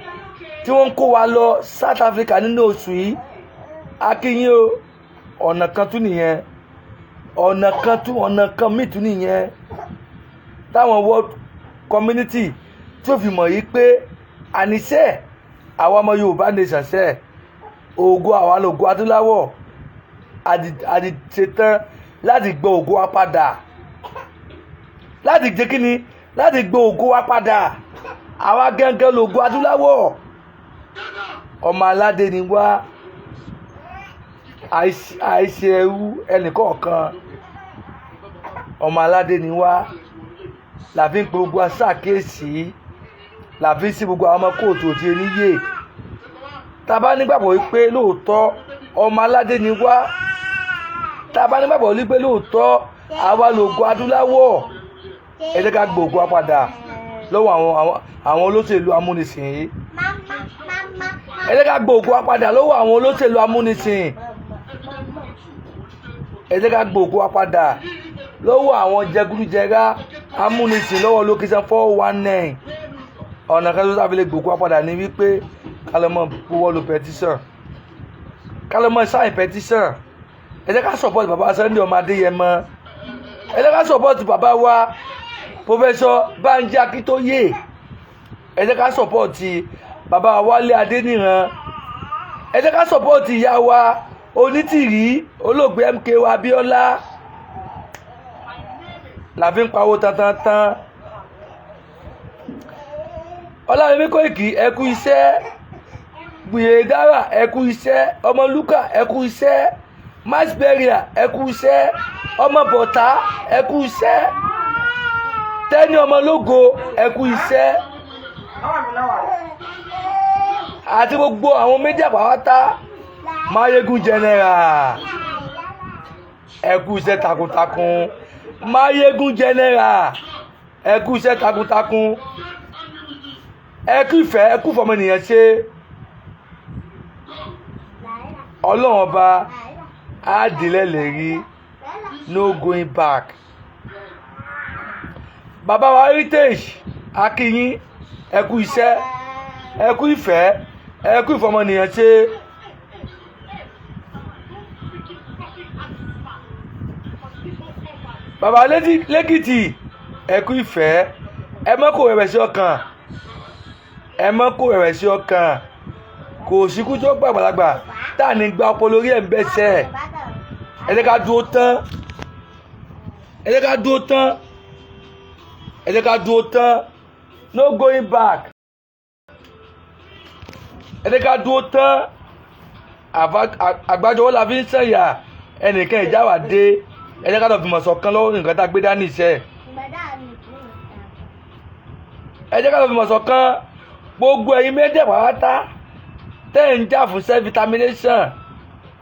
tí wọ́n ń kó wa lọ South Africa nínú oṣù yìí, a kí yín o. Ọ̀nà kan tún nìyẹn, ọ̀nà kan tún, ọ̀nà kan míì tún nìyẹn táwọn world community tí ó fi mọ̀ yìí pé àníṣe àwa ọmọ Yorùbá Nation ṣe ògo, àwa lògo adúláwọ̀. Àti ṣetán láti gbọ́ ògo wa padà, láti jẹ́ kíni, láti gbọ́ ògo wa padà. Àwa gángan lògo adúláwọ̀, ọmọ aládé ni wá, àìṣe ẹrú ẹnìkọ̀ọ̀kan. Ọmọ aládé ni wá. Làfi ń pe gbogbo aṣáàkíyèsí, làfi ń sí gbogbo àwọn ọmọ kóòtù òjì níyè. Tá a bá nígbàgbọ́ wípé lóòótọ́ ọmọ aládé ni wá, tá a bá nígbàgbọ́ wípé lóòótọ́ àwa lògo adúláwọ̀, ẹ jẹ́ ká gbòògùn wa padà lọ́wọ́ àwọn olóṣèlú amúnisìn yìí. Ẹ jẹ́ ká gbòògùn wa padà lọ́wọ́ àwọn olóṣèlú amúnisìn. Ẹ jẹ́ ká gbòògùn wa padà lọ́wọ́ àwọn jẹgúdújẹrá amúnisìn, lọ́wọ́ location 419. Ọ̀nà kan tó sábẹ́ lè gbòògùn wa padà ní wípé ká lọ mọ buwọ́lu petition, ká lọ mọ sign petition. Ẹ jẹ́ ká support bàbá Sunday ọmọ Adéyẹmọ. Ẹ jẹ́ ká support bàbá wa Professor Banji Akíntóyè. Ẹ jẹ́ ká support bàbá Wálé Adéníran. Ẹ jẹ́ ká support ìyá wa Onítìrí, olóògbé MKO Abíọ́lá. Làfi ń pawó tantantan. Ọláyẹmí Kóìkì, ẹ kú iṣẹ́. Gbìyànjára, ẹ kú iṣẹ́. Ọmọlúkà, ẹ kú iṣẹ́. Masberia, ẹ kú iṣẹ́. Ọmọ bọ̀tá, ẹ kú iṣẹ́. Tẹ́ni ọmọlógo, ẹ kú iṣẹ́. Àti gbogbo àwọn media pàápàá, Mayegun General, ẹ kú iṣẹ́ takuntakun. Mayegun General, ẹ kú iṣẹ́ takuntakun, ẹ kú ìfẹ́, ẹ kú fọmọnìyàn ṣe. Ọlọ́run ọba á délẹ̀ lérí. No going back. Bàbá wa Heritage, a kí yín, ẹ kú iṣẹ́, ẹ kú ìfẹ́, ẹ kú ìfọmọnìyàn ṣe. Bàbá lẹ́kìtì, ẹ kú ìfẹ́. Ẹ mọ́ kó rẹ̀wẹ̀sì ọkàn, ẹ mọ́ kó rẹ̀wẹ̀sì ọkàn. Kò síkú tó gbàgbàlagbà tá à ní gba ọpọlọ orí ẹ̀ ń bẹ́sẹ̀. Ẹ jẹ́ ká dúró tán, ẹ jẹ́ ká dúró tán, ẹ jẹ́ ká dúró tán. No going back. Ẹ jẹ́ ká dúró tán. Àgbájọwọ́ la fi ń sànyà, ẹnìkan ìjà wà dé. Ẹ jẹ́ ká lọ fìmọ̀ ṣọ̀kan lọ́wọ́ nǹkan tá a gbé dání iṣẹ́. Ẹ jẹ́ ká lọ fìmọ̀ ṣọ̀kan. Gbogbo ẹ̀yin méjì pátá tẹ́ ẹ̀ ń jà fún self determination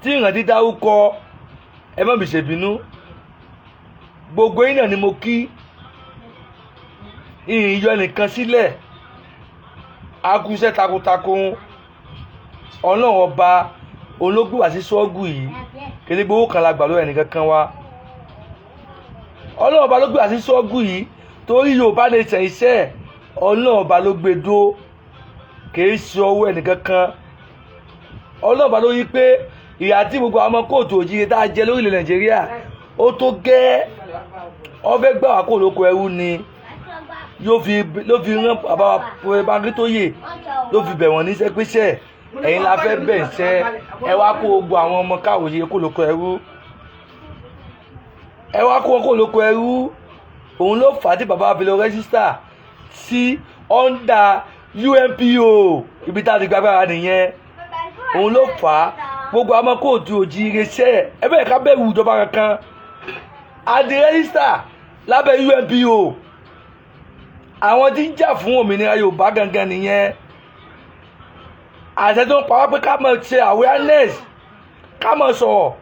tí ìrántí dárúkọ, ẹ má bì ṣèbínú. Gbogbo yín náà ni mo kí, ìyìn yọ ẹnìkan sílẹ̀. A kú iṣẹ́ takuntakun. Ọlọ́run Ọba ológun wá sí ṣọ́ọ̀gù yìí. Kéde gbowó kan la gbà lórí ẹnìkan kan wa. Ọlọ́run Ọba ló gbé wá sí ṣọ́ọ̀gù yìí, torí Yorùbá Nation iṣẹ́ Ọlọ́run Ọba ló gbé dó, kìí ṣe ọwọ́ ẹnìkan kan. Ọlọ́run Ọba ló yí pé ìyà tí gbogbo àwọn ọmọ káàárọ̀ oòjíire tá a jẹ lórílẹ̀ Nàìjíríà, ó tó gẹ́. Ó fẹ́ gbà wá kó lóko ẹrú ni yóò fi ló fi rán bàbá wa Akíntóyè, ló fi bẹ̀ wọ́n níṣẹ́ pẹ́ṣẹ́ ẹ̀yin la fẹ́ bẹ̀ ń ṣẹ́. Ẹ wá kó gbogbo àwọn ọmọ káàárọ̀ oòjíire kó lóko ẹrú, ẹ wá kó wọn kó lóko ẹrú. Òun ló fà á tí bàbá wa fi lọ register sí under UNPO. Ibi tá a ti gbàgbára nìyẹn. Òun ló fà á. Gbogbo àwọn ọmọ káàárọ̀ oòjíire ṣẹ́ ẹ bẹ́ẹ̀ ká bẹ̀rù ìjọba kankan. A di register lábẹ́ UNPO. Àwọn tí ń jà fún òmìnira Yorùbá gangan nìyẹn. Àṣẹ tó ń pa wá pé ká máa ṣe awareness, ká máa sọ̀rọ̀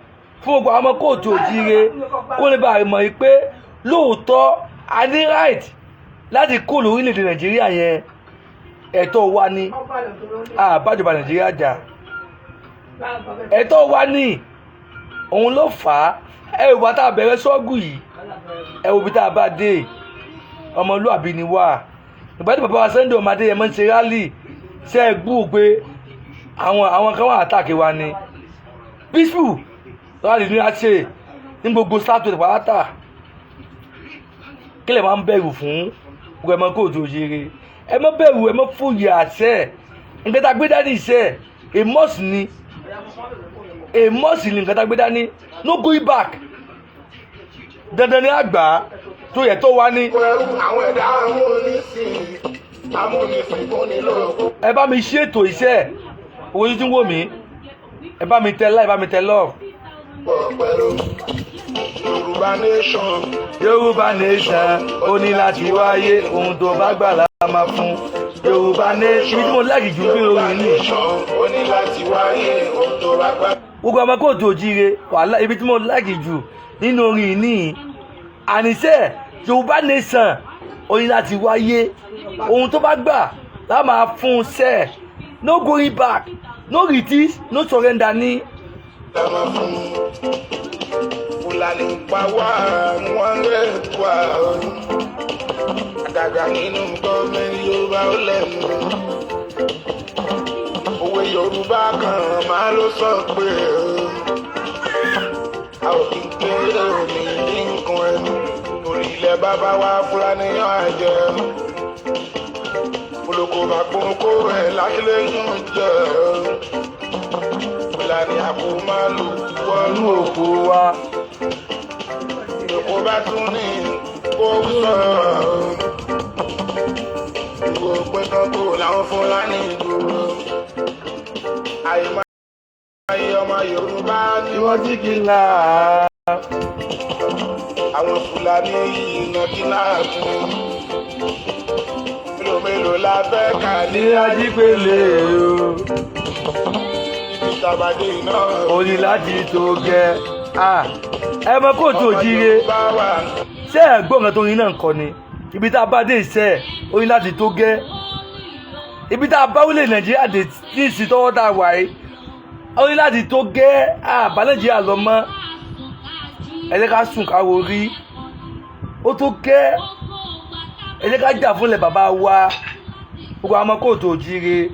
fún gbogbo àwọn ọmọ káàárọ̀ oòjíire, kó lè bá a mọ̀ pé lóòótọ́ a ní right láti kó lórílẹ̀‐èdè Nàìjíríà yẹn. Ẹ̀tọ́ wa ni. Àbájọba Nàìjíríà jà, ẹ̀tọ́ wa ní. Òun ló fà á. Ẹ wò bá tá a bẹ̀rẹ̀ sọ́ọ̀gù yìí, ẹ wò bí tá a bá dé. Ọmọlúàbí ni wá. Ìgbà tí bàbá wa Sunday ọmọdé yẹn máa ń ṣe rally, ṣe é gbúrò pé àwọn kan wà attack wa ni? Peaceful rally ní a ṣe ní gbogbo Saturday pátá. Kí lè máa ń bẹ̀rù fún? Gbogbo ẹ̀ mọ́ káàárọ̀ oòjíire, ẹ má bẹ̀rù, ẹ má fòyà. Àṣẹ nǹkan tá a gbé dání, iṣẹ́ a must ni, a must ni nǹkan tá a gbé dání. No going back. Dandan ni àgbà tó yẹ tó wá ní. Àwọn ẹ̀dá amúnisìn amúnisìn fúnni lóko. Ẹ bá mi ṣètò iṣẹ́ owó tuntun wò mí. Ẹ bá mi tẹ like, ẹ bá mi tẹ love. Pẹ̀lú Yorùbá Nation. Yorùbá Nation, ó ní láti wáyé. Ohun tó bá gbà la máa fún. Yorùbá Nation, ibi tí mo like jù bí Yorùbá orin ní. Nation, ó ní láti wáyé. Ohun tó bá gbà. Gbogbo ọmọ káàárọ̀ oòjíire, wàhálà, ibi tí mo like jù nínú orin ní àníṣe Yorùbá Nation, ó ní láti wáyé. Ohun tó bá gbà la máa fún un sẹ́ẹ̀. No going back, no retreat, no surrender ní. La máa fún. Fúlàní ń pa wá, wọ́n rẹ̀ wá. Àgàgà nínú gọ́ọ̀mẹ̀ntì Yorùbá ó lẹ́nu. Òwe Yorùbá kan máa ló sọ pé a ò kí ń kéré omi ní nǹkan ẹnu. Torí ilẹ̀ bàbá wa, Fúlàní yàn á jẹ. Olóko bá gbóńkó rẹ̀ lákìlẹ̀ yàn jẹ. Fúlàní àpò máàlù wọnú inú òkú wa. Èkó bá tún ní kó sọ̀rọ̀. Ìwò pẹ́tàn kò láwọn Fúlàní dúró. Àìmọye ọmọ Yorùbá tí ní wọ́n jí kí n là. Àwọn Fúlàní yìí iná kí náà tún. Mélòó mélòó la fẹ́ kà ní ní ajípele o. Ibi tàbádé iná. Ó ní láti tó gẹ. Ẹ mọ káàárọ̀ oòjíire. Yorùbá wà. Ṣé ẹ gbọ́ nǹkan tó rin náà ń kọ ni? Ibi tá a bá dé iṣẹ́, ó ní láti tó gẹ́. Ibi tá a bá wílé Nàìjíríà dé ní ìsìn tọwọ́ tá a wà yìí, ó ní láti tó gẹ́. Àbá Nàìjíríà lọ mọ́. Ẹ jẹ́ ká sùn ká wo rí. Ó tó gẹ́. Ẹ jẹ́ ká jà fúnlẹ̀ bàbá wa. Gbogbo àwọn ọmọ káàárọ̀ oòjíire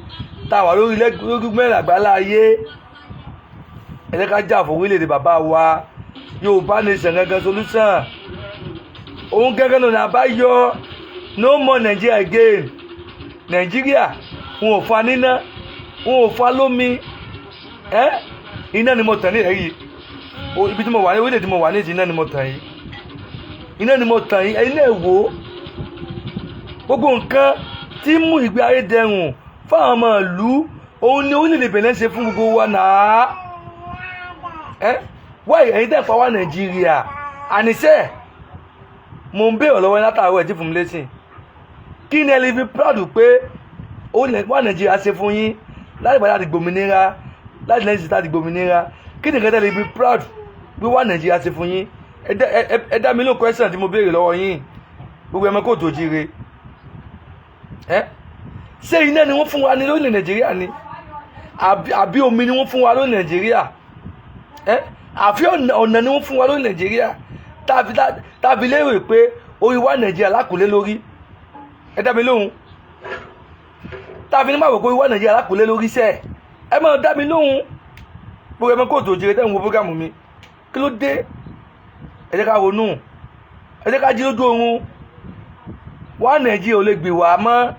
tá a wà lórí lórí mẹ́rin àgbálá ayé, ẹ jẹ́ ká jà fún orílẹ̀-èdè bàbá wa. Yorùbá Nation gangan solution. Òun gángan náà àbáyọ. No more Nigeria again. Nàìjíríà, wọn ò fa níná, wọn ò fa lómi. Ẹ iná ni mo tàn ní ẹ̀rí. Ibi tí mo wà ní orílẹ̀ tí mo wà ní ìsìn, iná ni mo tàn yìí, iná ni mo tàn yìí. Ẹ̀yin náà wò ó. Gbogbo nǹkan tí ń mú ìgbé ayé dẹrùn fáwọn ọmọ ìlú, òun ni orílẹ̀-èdè Benin ṣe fún gbogbo wa náà. Ẹ wáyé, ẹ̀yin tẹ̀ pa wá Nàìjíríà. Àníṣe mo ń béèrè lọ́wọ́ yín látàárọ̀, ẹ̀ tí fún mi lésìn. Kí ni ẹ lè fi proud pé ó lè wá Nàìjíríà ṣe fún yín láti gbà láti gbòmìnira, láti lẹ́yìn láti gbòmìnira? Kí ni nǹkan tẹ́ lè fi proud pé wá Nàìjíríà ṣe fún yín? Ẹ dá mi lóhùn question tí mo béèrè lọ́wọ́ yín. Gbogbo ẹ̀ mọ́ káàárọ̀ oòjíire. Ẹ Ṣé iná ni wọ́n fún wa ní lórílẹ̀ Nàìjíríà ni, àbí omi ni wọ́n fún wa lórílẹ̀ Nàìjíríà ẹ, àfi ọ̀nà ni wọ́n fún wa lórílẹ̀ Nàìjíríà tàbí lérò pé orí wa Nàìjíríà lákòólé lórí? Ẹ dá mi lóhùn. Tàbí ní máa wò pé orí wa Nàìjíríà lákòólé lórí sẹ́ẹ̀, ẹ máa dá mi lóhùn. Gbogbo ẹ mọ kóòtù òjìrè tẹ́ ń wo program mi, kí ló dé? Ẹ jẹ́ ká ronú, ẹ jẹ́ ká jí lójú oorun. Wá Nàìjíríà ò lè gbè wá mọ́.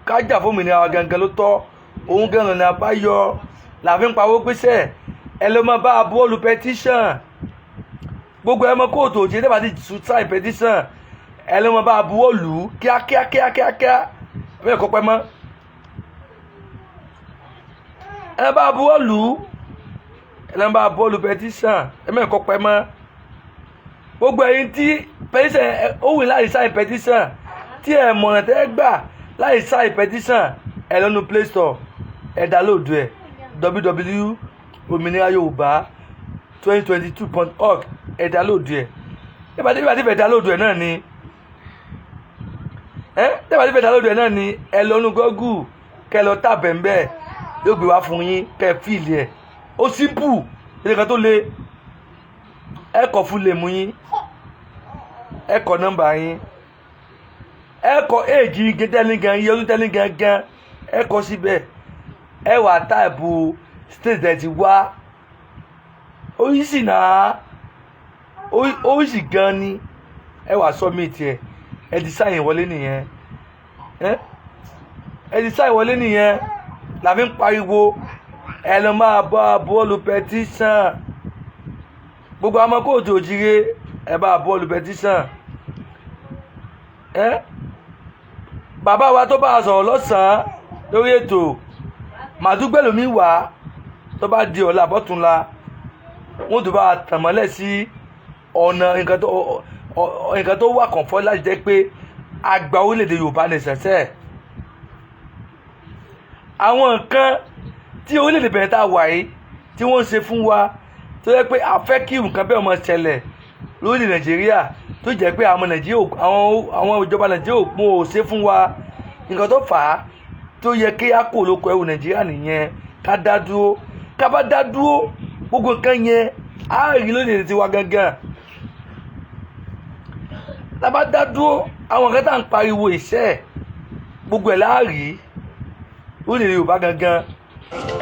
Ká jà fún òmìnira wa gangan ló tọ́. Òun gangan ní àbáyọ làfi ń pawó pèsè. Ẹ ló máa bá a bọ́ọ̀lù petition. Gbogbo ẹ mọ kóòtù òjìrè tẹ́ bá ti sign petition, ẹ ló máa bá a buwọ́lù kíákíá kíákíá kíá. Ẹ bẹ́ẹ̀ kọ́ pẹ́ mọ́, ẹ bá buwọ́lù, ẹ bá buwọ́lù petition. Ẹ mẹ́rin kọ́ pẹ́ mọ́. Gbogbo ẹ̀yin tí petition ó wù láti sign petition, tí ẹ mọ̀nà tẹ́ gbà láì sign petition, ẹ lọ́nu Play Store, ẹ download ẹ, www.òmìnirayorùbá2022.org. Ẹ download ẹ. Ẹ bá ti fẹ́ download ẹ náà ni, ẹ tẹ́ bá ti fẹ́ download ẹ náà ni, ẹ lọ́nu Google, kẹ́ lọ tàbẹ̀ ń bẹ́ẹ̀, yóò gbé wá fún yín, kẹ́ fill ẹ̀. Ó simple, ilé kan tó le. Ẹ kọ fún lè mú yín, ẹ kọ nọ́mbà yín, ẹ kọ éèjì tẹ́lẹ̀ gan, iye ọdún tẹ́lẹ̀ gangan, ẹ kọ síbẹ̀. Ẹ wà type state ẹ ti wá. Oríṣi náà, oríṣi gan ni. Ẹ wà submit ẹ. Ẹ ti sign wọlé nìyẹn. Ẹ ti sign wọlé nìyẹn. Làfi ń pariwo, ẹ lọ máa bá bọ́ọ̀lù petition. Gbogbo ọmọ kóòtù òjìrè, ẹ bá bọ́ọ̀lù petition. Ẹ bàbá wa tó bá a sọ̀rọ̀ lọ́sàn-án lórí ètò màdúgbẹ̀lómi wá, tó bá di ọ̀la àbọ̀túnla, wọ́n tó bá a tàn mọ́lẹ̀ sí ọ̀nà nǹkan tó wà kọ̀ǹfọ́ láti jẹ́ pé àgbà orílẹ̀-èdè Yorùbá ní sẹ̀sẹ̀. Àwọn nǹkan tí orílẹ̀-èdè bẹ̀rẹ̀ tá a wà yìí tí wọ́n ń ṣe fún wa, tó yẹ pé a fẹ́ kí nǹkan bẹ́ẹ̀ máa ṣẹlẹ̀ lórílẹ̀ Nàìjíríà, tó jẹ́ pé àwọn Nàìjíríà, àwọn ìjọba Nàìjíríà ò ò ṣe fún wa, nǹkan tó fà á tó yẹ kí á kó lóko ẹrù Nàìjíríà nìyẹn. Ká dá dúró. Ká bá dá dúró, gbogbo nǹkan yẹn á rí lórílẹ̀ tiwa gangan. Tá bá dá dúró, àwọn nǹkan tá à ń pariwo ìṣe gbogbo ẹ̀ láàrí lórílẹ̀ Yorùbá gangan.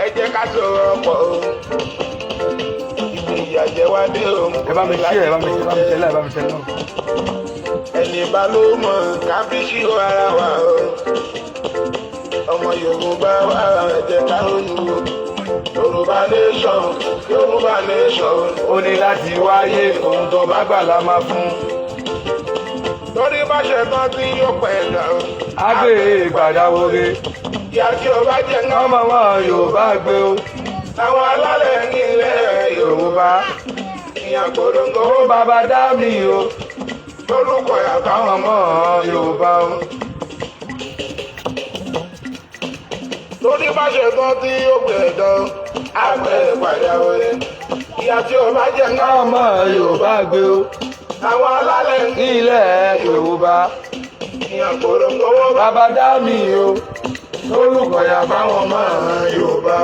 Ẹ jẹ́ ká sọ̀rọ̀ pọ̀ o. Ibi ìyàjẹ́ wá dé o. Ẹ bá mi ṣe, ẹ bá mi ṣe, ẹ bá mi ṣe láì bá mi ṣe náà. Ẹni bá ló mọ̀ ká fi ṣírò ara wa o. Ọmọ Yorùbá wa, ẹ jẹ́ ká ronú o. Yorùbá nation, Yorùbá nation. Ó ní láti wáyé. Ohun tó bá gbà la máa fún. Torí bá ṣe tán tí yóò pẹ̀ dà o. Agbè gbàdáwóre. Ìyá tí o bá jẹ náà. Ọmọ wọn Yorùbá gbé o. Àwọn alálẹ̀ nílẹ̀ Yorùbá. Ìyàn gbòdògbò. Ó bàbá dá mi o. Lórúkọ yàtọ̀. Àwọn ọmọ Yorùbá o. Torí bá ṣe tán tí yóò pẹ̀ dán. Àgbẹ̀ padà wọlé. Ìyá tí o bá jẹ náà. Ọmọ Yorùbá gbé o. Àwọn alálẹ̀ nílẹ̀ Yorùbá. Ìyàn gbòdògbò. Bàbá dá mi o. Lórúkọ yà fáwọn ọmọ Yorùbá.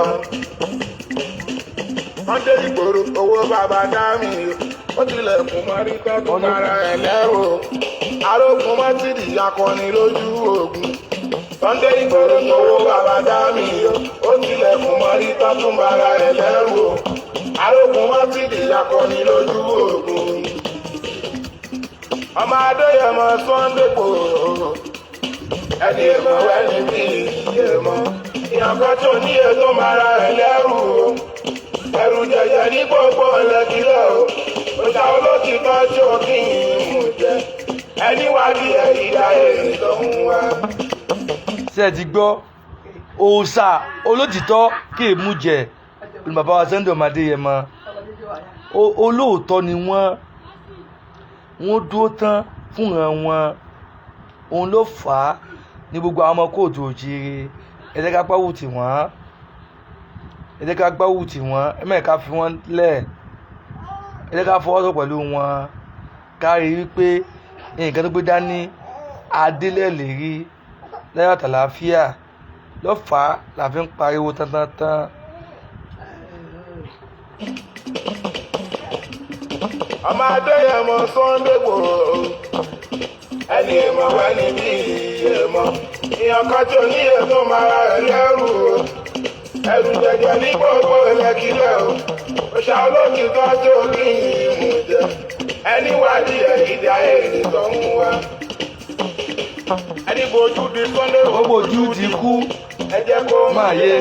Wọ́n dé ìgboro, owó bàbá dá mi o. Ó tilẹ̀kùn mọ́rí tọ́tún ara ẹ̀ lẹ́rù. Arógun mọ́tìrì akọni lójú ogun. Wọ́n dé ìgboro, owó bàbá dá mi o. Ó tilẹ̀kùn mọ́rí tọ́tún ara ẹ̀ lẹ́rù. Arógun mọ́tìrì akọni lójú ogun. Ọmọ Adéyẹmọ Sunday Igboho, ẹni èmọ̀ ẹni bí èmọ̀ ìyànkan tó ní ètò mara ẹ̀ lẹ́rù o. Ẹrù jẹjẹ ní gbogbo ẹlẹ́kílẹ̀ o. Ọjà olótìtọ́ tí ó kí n mú jẹ ẹni wá bí ẹ̀yídá èrè tó ń wá. Ṣé ẹ ti gbọ́? Òòṣà olótìtọ́ kì í mú jẹ ní bàbá wa Sunday ọmọ Adéyẹmọ. Olóòótọ́ ni wọ́n. Wọ́n dúró tán fúnra wọn. Òun ló fà á ní gbogbo àwọn ọmọ kóòtù òjìire. Ẹ jẹ́ ká gbáwù tì wọ́n, ẹ jẹ́ ká gbáwù tì wọ́n. Ẹ mẹ́rin ká fi wọ́n lẹ̀, ẹ jẹ́ ká fọwọ́sọ pẹ̀lú wọn, ká rí i wípé nǹkan tó gbé dání adélẹ̀ lè rí. Láyọ̀ àtàlàáfíà lọ́fàá la fi ń pariwo tantantan. Ọmọ Adéyẹmọ Sunday Igboho, ẹni èèmọ̀ wẹ́ níbí èèmọ̀, ìyàn kan tí oníyè tó máa ra rẹ̀ lẹ́rù o, ẹrù jẹjẹ ní gbogbo ilẹ̀kílẹ̀ o, òṣà olókìtọ́ tó kí ìmú jẹ, ẹni wádìí ẹ̀ ìdí ayé ìtọ́ ń wá. Ẹni bojú di Sunday Ó bojú di kú. Ẹ jẹ́ kó máa yé.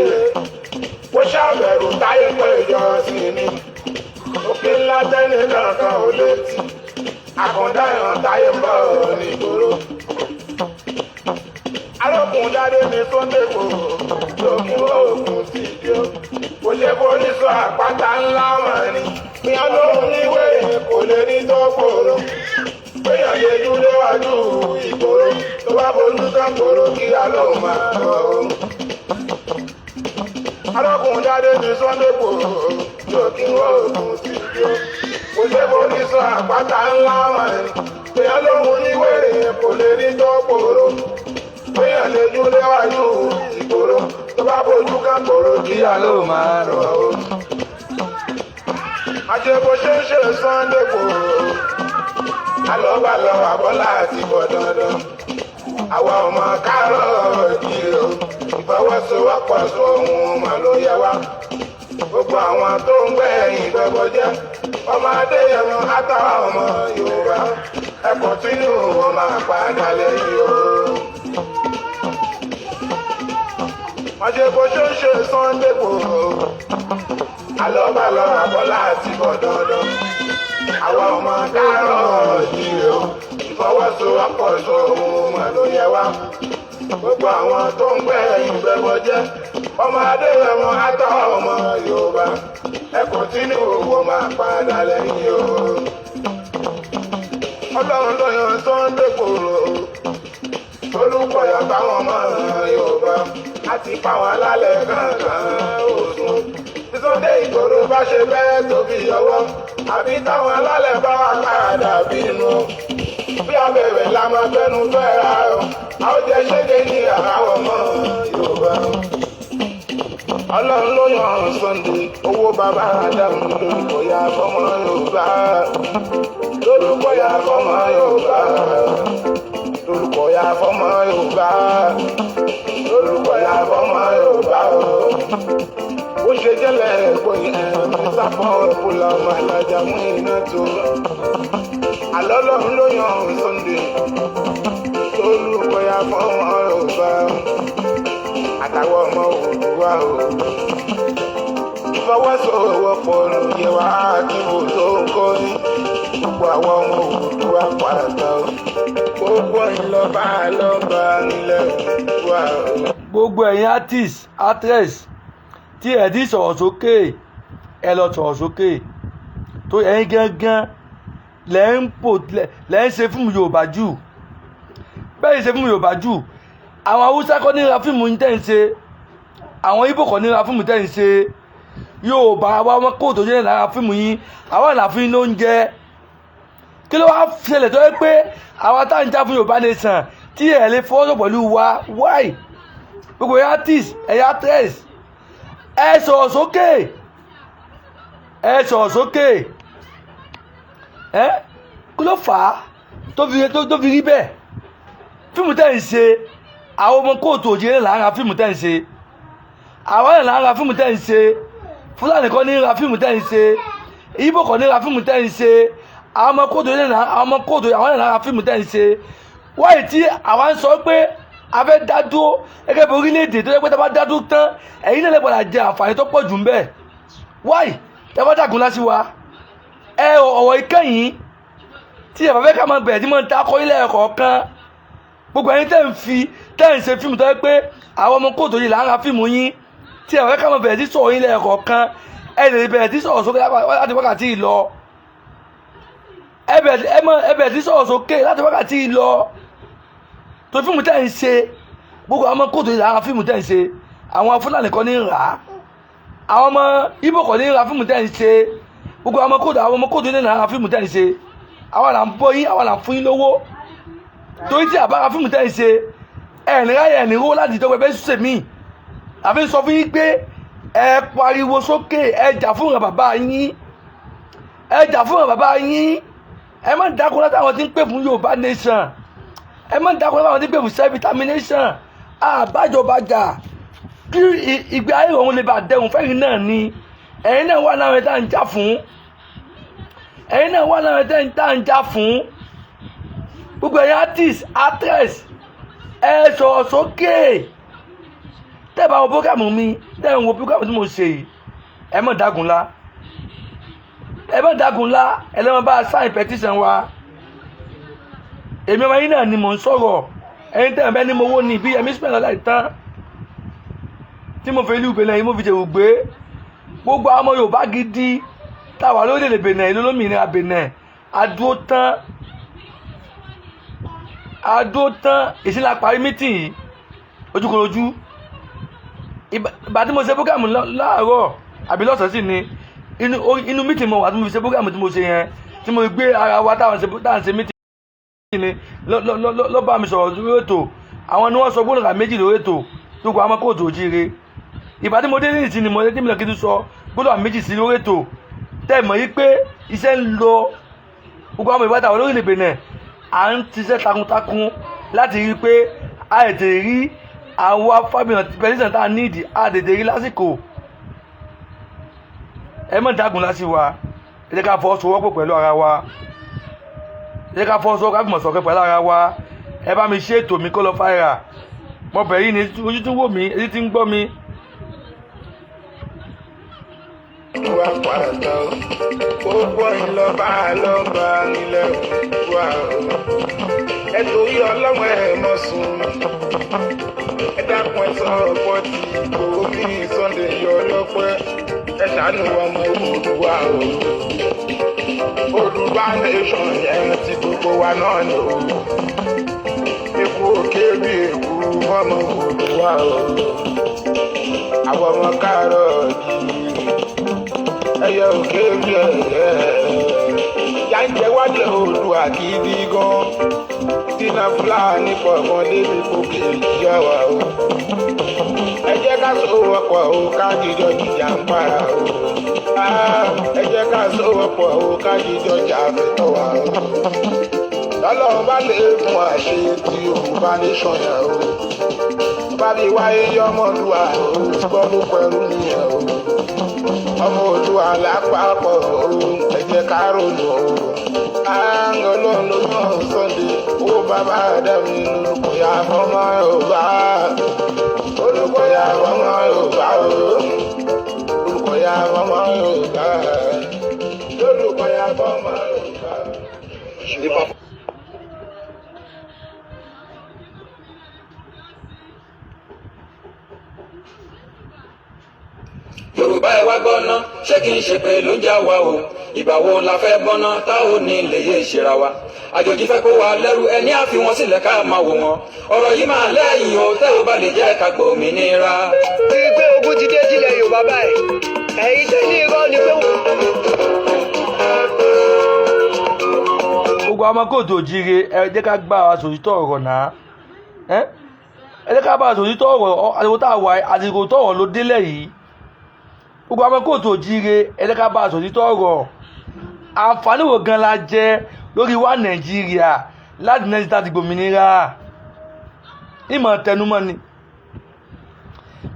Kó ṣàbẹ̀rù táyé pé ìjọ sí ni. Òkè ńlá tẹ́lẹ̀ kankan ò létí. Àkàndá ìhàn táyé ń bọ̀ nígboro. Arókùn jáde ní Sunday Igboho, lókun òògùn sí ìdí o. Kò ṣe forí sọ àpáta ńlá mọ̀ ni. Ìyá lóhùn níwèé kò lè ní tó gbòòrò. Péyàn lè jú léwájú ìgboro. Tó bá fojú tán gbòòrò kí á lóun máa lọ. Arákùnrin jáde ní Sunday Igboho, lókun òògùn sí ìdí o. Kò ṣe forí sọ àpáta ńlá mọ̀ ni. Péyàn lóhùn níwèé kò lè ní tó gbòòrò. Péyàn lè jú léwájú ìgboro. Tó bá fojú kan gbòòrò kí á lóun máa lọ. Àṣẹ bó ṣe ń ṣe Sunday Igboho, alọ́balọ̀ àbọ́lá àti bọ̀ dandan. Àwa ọmọ káàárọ̀ òjìrè o, ìfọwọ́sowọ́pọ̀ sọ ohun mà ló yẹ wá. Gbogbo àwọn tó ń gbẹ̀yìn gbẹ́bọ jẹ́, ọmọ Adéyẹmọ àtàwọn ọmọ Yorùbá, ẹ̀kọ́ tínú wọn máa padà lẹ́yìn o. Àṣẹ bó ṣe ń ṣe Sunday Igboho, alọ́balọ̀ àbọ́lá àti bọ̀ dandan. Àwa ọmọ káàárọ̀ òjìrè o, ìfọwọ́sowọ́pọ̀ sọ ohun mà ló yẹ wá. Gbogbo àwọn tó ń gbẹ̀yìn gbẹ́bọ jẹ́, ọmọ Adéyẹmọ àtàwọn ọmọ Yorùbá, ẹ̀kọ́ tínú wọn máa padà lẹ́yìn o. Ọlọ́run ló yan Sunday Igboho, olùkọ́yà táwọn ọmọ Yorùbá àti fáwọn alálẹ̀ kankan òsùn. Bí Sunday Igboho bá ṣe bẹ́ẹ̀ tóbi ọwọ́, àbí táwọn alálẹ̀ bá wà padà bínú. Bí abẹ̀rẹ̀ la máa fẹ́nu fẹ́ra o, a ó jẹ ṣége ní àwọn ọmọ Yorùbá. Ọlọ́run ló yan Sunday, owó bàbá Ádámù lórúkọ ya fọmọ Yorùbá. Lórúkọ ya fọmọ Yorùbá. Lórúkọ ya fọmọ Yorùbá. Lórúkọ ya fọmọ Yorùbá o. Ó ṣe jẹ́lẹ̀ gbòyìn ẹ̀mí sáfọ́ òkúlọ̀ ọmọ alájà mú iná tó. Àlọ́ Ọlọ́run ló yan Sunday, lórúkọ ya fọmọ Yorùbá. Àtàwọn ọmọ Oòduà o. Ìfọwọ́sowọ́pọ̀ ló yẹ wá kí wò tó ń kọ́ ní. Gbogbo àwọn ọmọ Oòduà pàtó. Gbogbo ìlọ́ba lọ́ba nílẹ̀ Oòduà o. Gbogbo ẹ̀yin artist, actress tí ẹ̀ ti sọ̀rọ̀ sókè, ẹ lọ sọ̀rọ̀ sókè. Tó ẹ̀yin gangan lẹ́ ń pò lẹ́ ń ṣe fíìmù Yorùbá jù. Bẹ́ẹ̀ ṣe fíìmù Yorùbá jù. Àwọn Haúsá kọ́ ní ra fíìmù yín tẹ́ ń ṣe. Àwọn Ìgbò kọ́ ní ra fíìmù tẹ́ ń ṣe. Yorùbá wa wọn kóòtù jẹ́ lára fíìmù yín. Àwa là fún yín lóúnjẹ. Kí ló wá ṣẹlẹ̀ tó yẹ pé àwa tá à ń jà fún Yorùbá nation tí ẹ̀ lè fọwọ́sọ̀ pẹ̀lú wa? Why? Gbogbo ẹ̀yin artist, ẹ̀yin actress, ẹ sọ̀rọ̀ sókè. Ẹ sọ̀rọ̀ sókè. Ẹ kí ló fà á tó fi rí bẹ́ẹ̀? Fíìmù tẹ́ ń ṣe, àwọn ọmọ kóòtù òjìrè là ń ra fíìmù tẹ́ ń ṣe. Àwa náà là ń ra fíìmù tẹ́ ń ṣe. Fúlàní kọ́ ní ra fíìmù tẹ́ ń ṣe. Ìgbò kọ́ ní ra fíìmù tẹ́ ń ṣe. Àwọn ọmọ kóòtù òjìrè là, àwọn ọmọ kóòtù àwọn náà là ń ra fíìmù tẹ́ ń ṣe. Wáyé tí àwa ń sọ pé a fẹ́ dá dúró gẹ́gẹ́ bí orílẹ̀-èdè tó yẹ pé tá a bá dá dúró tán, ẹ̀yin náà lè padà jẹ àǹfààní tó pọ̀ jù ń bẹ̀. Wáyé tá a bá dàgún lásì wa. Ẹ ọ̀wọ̀ ìkẹyìn tí ẹ bá fẹ́ ká máa bẹ̀rẹ̀ tí máa ń ta akọ ilé ẹ̀kọ́ kan. Gbogbo ẹ̀yin tẹ́ ń fi tẹ́ ń ṣe fíìmù tó yẹ pé àwọn ọmọ kóòtù yìí là ń ra fíìmù yín, tí ẹ bá fẹ́ ká máa bẹ̀rẹ̀ sí sọ̀rọ̀ yín lẹ́ẹ̀kọ̀ọ̀kan, ẹ lè bẹ̀rẹ̀ sí sọ̀rọ̀ sókè láti wákàtí yìí lọ. Ẹ bẹ̀rẹ̀ sí sọ̀rọ̀ sókè láti wákàtí yìí lọ. Tó fíìmù tẹ́ ń ṣe, gbogbo àwọn ọmọ kóòtù yìí là ń ra fíìmù tẹ́ ń ṣe. Àwọn Fúlàní kọ́ ní rà á. Àwọn ọmọ Ìgbò kọ́ ní ra fíìmù tẹ́ ń ṣe. Gbogbo àwọn ọmọ kóòtù yìí là ń ra fíìmù tẹ́ ń ṣe. Àwa là ń bọ́ yín, àwa là ń fún yín lówó. Torí tí àbára fíìmù tẹ́ ń ṣe, Ẹ̀ ní ráyè, ẹ̀ ní rówó láti ìjọba ẹgbẹ́ ṣiṣẹ́ mi. Àfi sọ fún yín pé ẹ pariwo sókè, ẹ jà fún ìran bàbá yín, ẹ jà fún ìran bàbá yín. Ẹ má dákun láti àwọn tí ń pè fún Yorùbá nation, ẹ má dákun láti àwọn tí ń pè fún self determination. Àbájọbàjà kí ìgbé ayé òun lè bá dẹrùn fẹ́yìn náà ni. Ẹ̀yin náà wà láwọn tá à ń jà fún, ẹ̀yin náà wà láwọn tá à ń jà fún. Gbogbo ẹ̀yin artist, actress, ẹ sọ̀rọ̀ sókè. Tẹ́ ẹ bá wo program mi, tẹ́ ẹ ń wo program tí mo ṣe yìí, ẹ má dágunlá, ẹ má dágunlá. Ẹ lọ́mọ bá a sign petition wa. Èmi ọmọ yín náà ni mò ń sọ̀rọ̀. Ẹ̀yin tẹ́ ẹ bẹ́ẹ̀ ni mo wó ní bí ẹ̀mí spend ọ̀la ìtàn tí mo fi ìlú Benin yìí mo fi jèrò gbé. Gbogbo àwọn ọmọ Yorùbá gidi táwa lórílẹ̀‐èdè Benin, ìlú olómìnira Benin, adúró tán, adúró tán. Ìsìnlá parí meeting yìí ojúkorojú. Ìgbà tí mo ṣe program láàárọ̀ àbí lọ́sàn-án sì ni inú meeting mo wà tí mo fi ṣe program tí mo ṣe yẹn, tí mo gbé ara wa táwọn ṣe táwọn ṣe meeting ni ló bá mi sọ̀rọ̀ lórí ètò. Àwọn ni wọ́n sọ gbólóhùn méjì lórí ètò tó kọ àwọn kóòtù òjíire. Ìgbà tí mo dé ní ìsìn ni mo dé tí mi lọ kí n sọ gbólóhùn méjì sí lórí ètò. Tẹ́ ẹ̀ mọ̀ yí pé iṣẹ́ ń lọ. Gbogbo àwọn ìbátan àwọn olórílẹ̀ Benin à ń ṣiṣẹ́ takuntakun láti rí i pé a tètè rí àwọn fábíyàn petition tá a nídìí, a tètè rí lásìkò. Ẹ má dágun láti wa. Ẹ jẹ́ ká fọwọ́sowọ́pọ̀ pẹ̀lú ara wa, ẹ jẹ́ ká fọwọ́sowọ́pọ̀, ká fìmọ̀ ṣọ̀kan pẹ̀lú ara wa. Ẹ bá mi ṣe ètò mi kó lọ fáìrà. Mo bẹ̀ yín ní ojú tí ń wò mí, etí tí ń gbọ́ mi. Wá pàtó gbogbo ìlọba lọ́ba nílẹ̀ wà o. Ẹ torí ọlọ́wọ́ ẹ mọ̀ sùn. Ẹ dákun, ẹ sọ̀rọ̀ pọ̀ tí kò bí Sunday yọ lọ́pẹ́. Ẹ ṣàánú ọmọ Oòduà o. Oòduà nation yẹn ti gbogbo wa náà ni o. Ikú òkè bí èkú ọmọ Oòduà o. Àwọn ọmọ káàárọ̀ jíire, ẹyẹ òkè bí ẹyẹ yáǹjẹ wájú Oòduà gidi gan dínà. Fúlàní pọ̀ gan débi kòkè yíyá wa o. Ẹ jẹ́ ká sowọ́pọ̀ o, ká jíjọ jìjà ń para o. Ah, ẹ jẹ́ ká sowọ́pọ̀ o, ká jíjọ jà fẹ́tọ̀ wa o. Lọ́lọ́run bá lè fún wa ṣe tí Yorùbá nation yẹn o, bá bí wáyé yọmọdúà o, gbọ́ ló pẹ̀lú nìyẹn o. Ọmọ Oòduà lápapọ̀ o, ẹ jẹ́ ká ronú o. Ààrùn Ọlọ́run ló mọ̀. Sunday owó bàbá Ádámù lolùkọ́yà fọmọ Yorùbá, olùkọ́yà fọmọ Yorùbá o, olùkọ́yà fọmọ Yorùbá, olùkọ́yà fọmọ Yorùbá. Yorùbá, ẹ wá gbọ́ná, ṣé kí n ṣe pé ló ń já wa o? Ìgbà wo la fẹ́ bọ́ná tá ò ní lè yé ìṣera wa? Àjòjì fẹ́ kó wa lẹ́rú, ẹni á fi wọn sílẹ̀ ká máa wò wọn. Ọ̀rọ̀ yìí máa lẹ́yìn o, tẹ́ ò bá lè jẹ́ ká gbòmìnira. Rí i pé ogun ti dé sílẹ̀ Yorùbá báyìí. Ẹ̀yin tẹ́ ní irọ́ ni pé. Gbogbo àwọn ọmọ kóòtù òjíire, ẹ jẹ́ ká gbá wa sòtítọ́ ọ̀rọ̀ náà. Ẹ jẹ́ ká bá wa sòtítọ́ ọ̀rọ̀. Àsìkò tá a wà, àsìkò tó ọ̀rọ̀ ló délẹ̀ yìí. Gbogbo àwọn ọmọ kóòtù òjíire, ẹ jẹ́ ká bá wa sòtítọ́ ọ̀rọ̀. Àǹfààní wo gan la jẹ lórí wa Nàìjíríà láti Nàìjíríà ti gbòmìnira? Ìmọ̀ tẹnumọ́ ni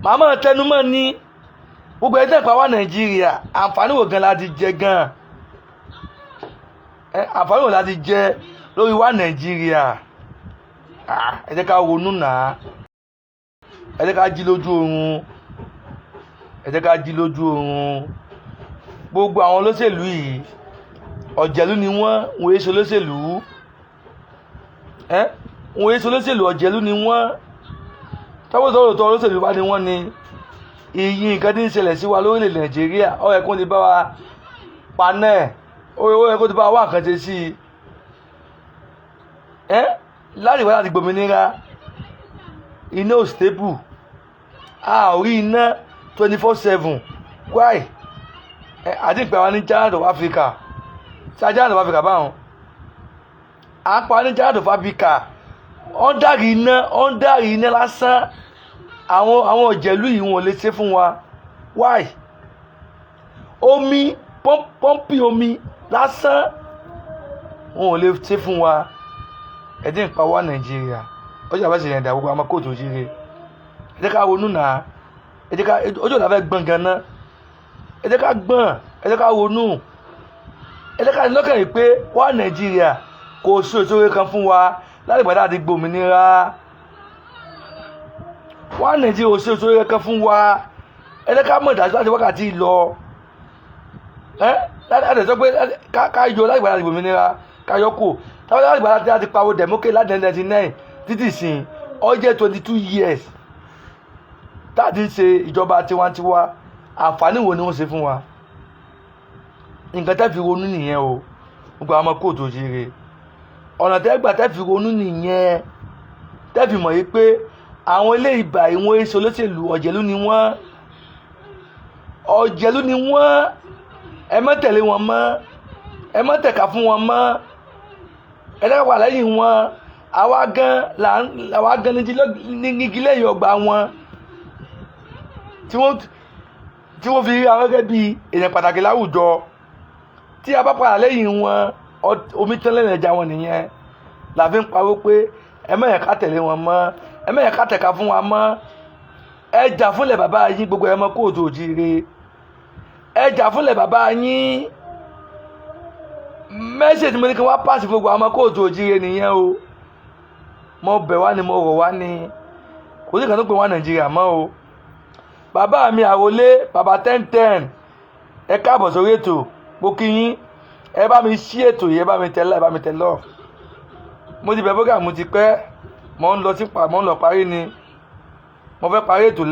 màmá tẹnumọ́ ni. Gbogbo ẹ̀ tẹ̀pá wa Nàìjíríà, àǹfààní wo gan la ti jẹ gan? Ẹ àǹfààní wo la ti jẹ lórí wa Nàìjíríà? Ẹ jẹ́ ká ronú náà. Ẹ jẹ́ ká jí lójú oorun, ẹ jẹ́ ká jí lójú oorun. Gbogbo àwọn olóṣèlú yìí, ọ̀jẹ̀lú ni wọ́n. Wọ́n èso olóṣèlú ẹ́, wọ́n èso olóṣèlú, ọ̀jẹ̀lú ni wọ́n. Tọ́wọ́ tọ́wọ́ tọ́ olóṣèlú bá ní wọ́n ni ìyí nǹkan tí ń ṣẹlẹ̀ sí wa lórílẹ̀ Nàìjíríà, ó yẹ kó ti bá wa paná ẹ̀, ó yẹ kó ti bá wa wá nǹkan ṣe sí i. Ẹ́ láti wá láti gbòmìnira, iná ò stable, a ò rí iná 24/7. Why? Ẹ àti ìpè wa ní giant of Africa, ṣá giant of Africa báwọn à ń pa ní giant of Africa. Ordinary iná, ordinary iná lásán, àwọn ọ̀jẹ̀lú yìí, wọn ò lè ṣe fún wa. Why? Omi, pọ́ǹpì omi lásán, wọn ò lè ṣe fún wa. Ẹ dín pa wá Nàìjíríà, ọjọ́ àbáṣe yẹn dà. Gbogbo àwọn kóòtù òjìire, ẹ jẹ́ ká ronú náà. Ẹ jẹ́ ká ọjọ́ ìlà fẹ́ gbọ̀n gan-an. Ẹ jẹ́ ká gbọ̀n, ẹ jẹ́ ká ronú, ẹ jẹ́ ká ní lọ́kàn yìí pé wá Nàìjíríà kò sí òṣèré kan fún wa láti gbàdá àti gbòmìnira. Wá Nàìjíríà ò sí òṣèré kan fún wa. Ẹ jẹ́ ká mọ̀ dájú láti wákàtí lọ ẹ láti sọ pé ká yọ láti gbàdá àti gbòmìnira, ká yọ kù táwọn láti gbàdá àti pawó democracy láti 1999 títí sìn, ó jẹ́ 22 years tá a ti ń ṣe ìjọba tiwantiwa. Àǹfààní wo ni wọ́n ṣe fún wa? Nǹkan tẹ́ fi ronú nìyẹn o. Gbogbo àwọn ọmọ kóòtù òjìire, ọ̀nà tẹ́ gbà tẹ́ fi ronú nìyẹn, tẹ́ fi mọ̀ yìí pé àwọn ilé ìbà ìwọ̀n èso olóṣèlú, ọ̀jẹ̀lú ni wọ́n, ọ̀jẹ̀lú ni wọ́n. Ẹ má tẹ̀lé wọn mọ́, ẹ má tẹ̀ka fún wọn mọ́, ẹ dẹ́ka wà lẹ́yìn wọn. Àwa gan àwa gan nígi lẹ́yìn ọgbà wọn tí wọ́n fi rí àwọn gẹ́gẹ́ bí èèyàn pàtàkì láwùjọ. Tí a bá padà lẹ́yìn wọn, omi tán lẹ́yìn ẹja wọn nìyẹn. La fi ń pariwo pé ẹ má yẹ ká tẹ̀lé wọn mọ́, ẹ má yẹ ká tẹ̀ka fún wa mọ́. Ẹ jà fúnlẹ̀ bàbá yín. Gbogbo ẹ mọ́ kóòtù òjìire, ẹ jà fúnlẹ̀ bàbá yín. Message mo ní kí wọ́n pàṣẹ gbogbo àwọn ọmọ kóòtù òjìire nìyẹn o. Mo bẹ̀ wá ni, mo rọ̀ wá ni. Kò sí ìkan tó pè wá Nàìjíríà mọ́ o. Bàbá mi àròlé, bàbá 10 10, ẹ káàbọ̀ sórí ètò. Mo kí yín. Ẹ bá mi ṣí ètò yìí, ẹ bá mi tẹ like, ẹ bá mi tẹ love. Mo ti bẹ̀ program ti pẹ́, mo ń lọ sí pa, mo ń lọ parí ni. Mo fẹ́ parí ètò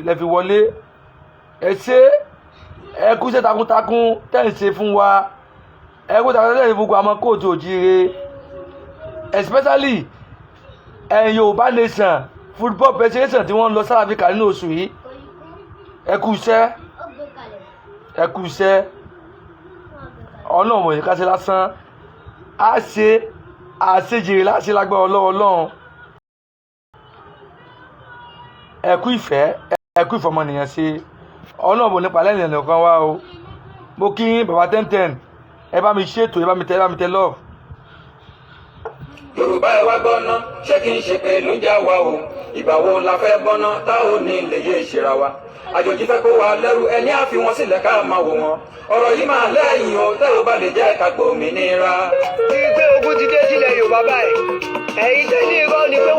lẹ́fi wọlé. Ẹ ṣé, ẹ kú iṣẹ́ takuntakun tẹ́ ń ṣe fún wa. Ẹ kú takuntakun tẹ́ ń ṣe fún gbogbo àwọn kóòtù òjíire, especially ẹ̀yin Yorùbá Nation Football Federation tí wọ́n ń lọ South Africa nínú oṣù yìí. Ẹ kú iṣẹ́, ẹ kú iṣẹ́. Ọlọ́run wọ̀nyí ká ṣe lásán, á ṣe àṣejèrè láṣẹ lágbára Ọlọ́run. Ọlọ́run, ẹ kú ìfẹ́, ẹ kú ìfọmọnìyàn ṣe. Ọlọ́run bò nípa lẹ́yìn ẹnìkan wá o. Mo kí bàbá 10 10. Ẹ bá mi ṣètò, ẹ bá mi tẹ, ẹ bá mi tẹ love. Yorùbá, ẹ wá gbọ́ ná, ṣé kí n ṣe pé ló ń já wa o? Ìgbà wo la fẹ́ bọ́ná tá ò ní lè yé ìṣera wa? Àjòjì fẹ́ kó wa lẹ́rú, ẹni á fi wọn sílẹ̀ ká máa wò wọn. Ọ̀rọ̀ yìí máa lẹ́yìn o, tẹ́ ò bá lè jẹ́ ká gbòmìnira. Rí i pé ogun ti dé sílẹ̀ Yorùbá báyìí. Ẹ̀yin tẹ́ ní irọ́ ni pé.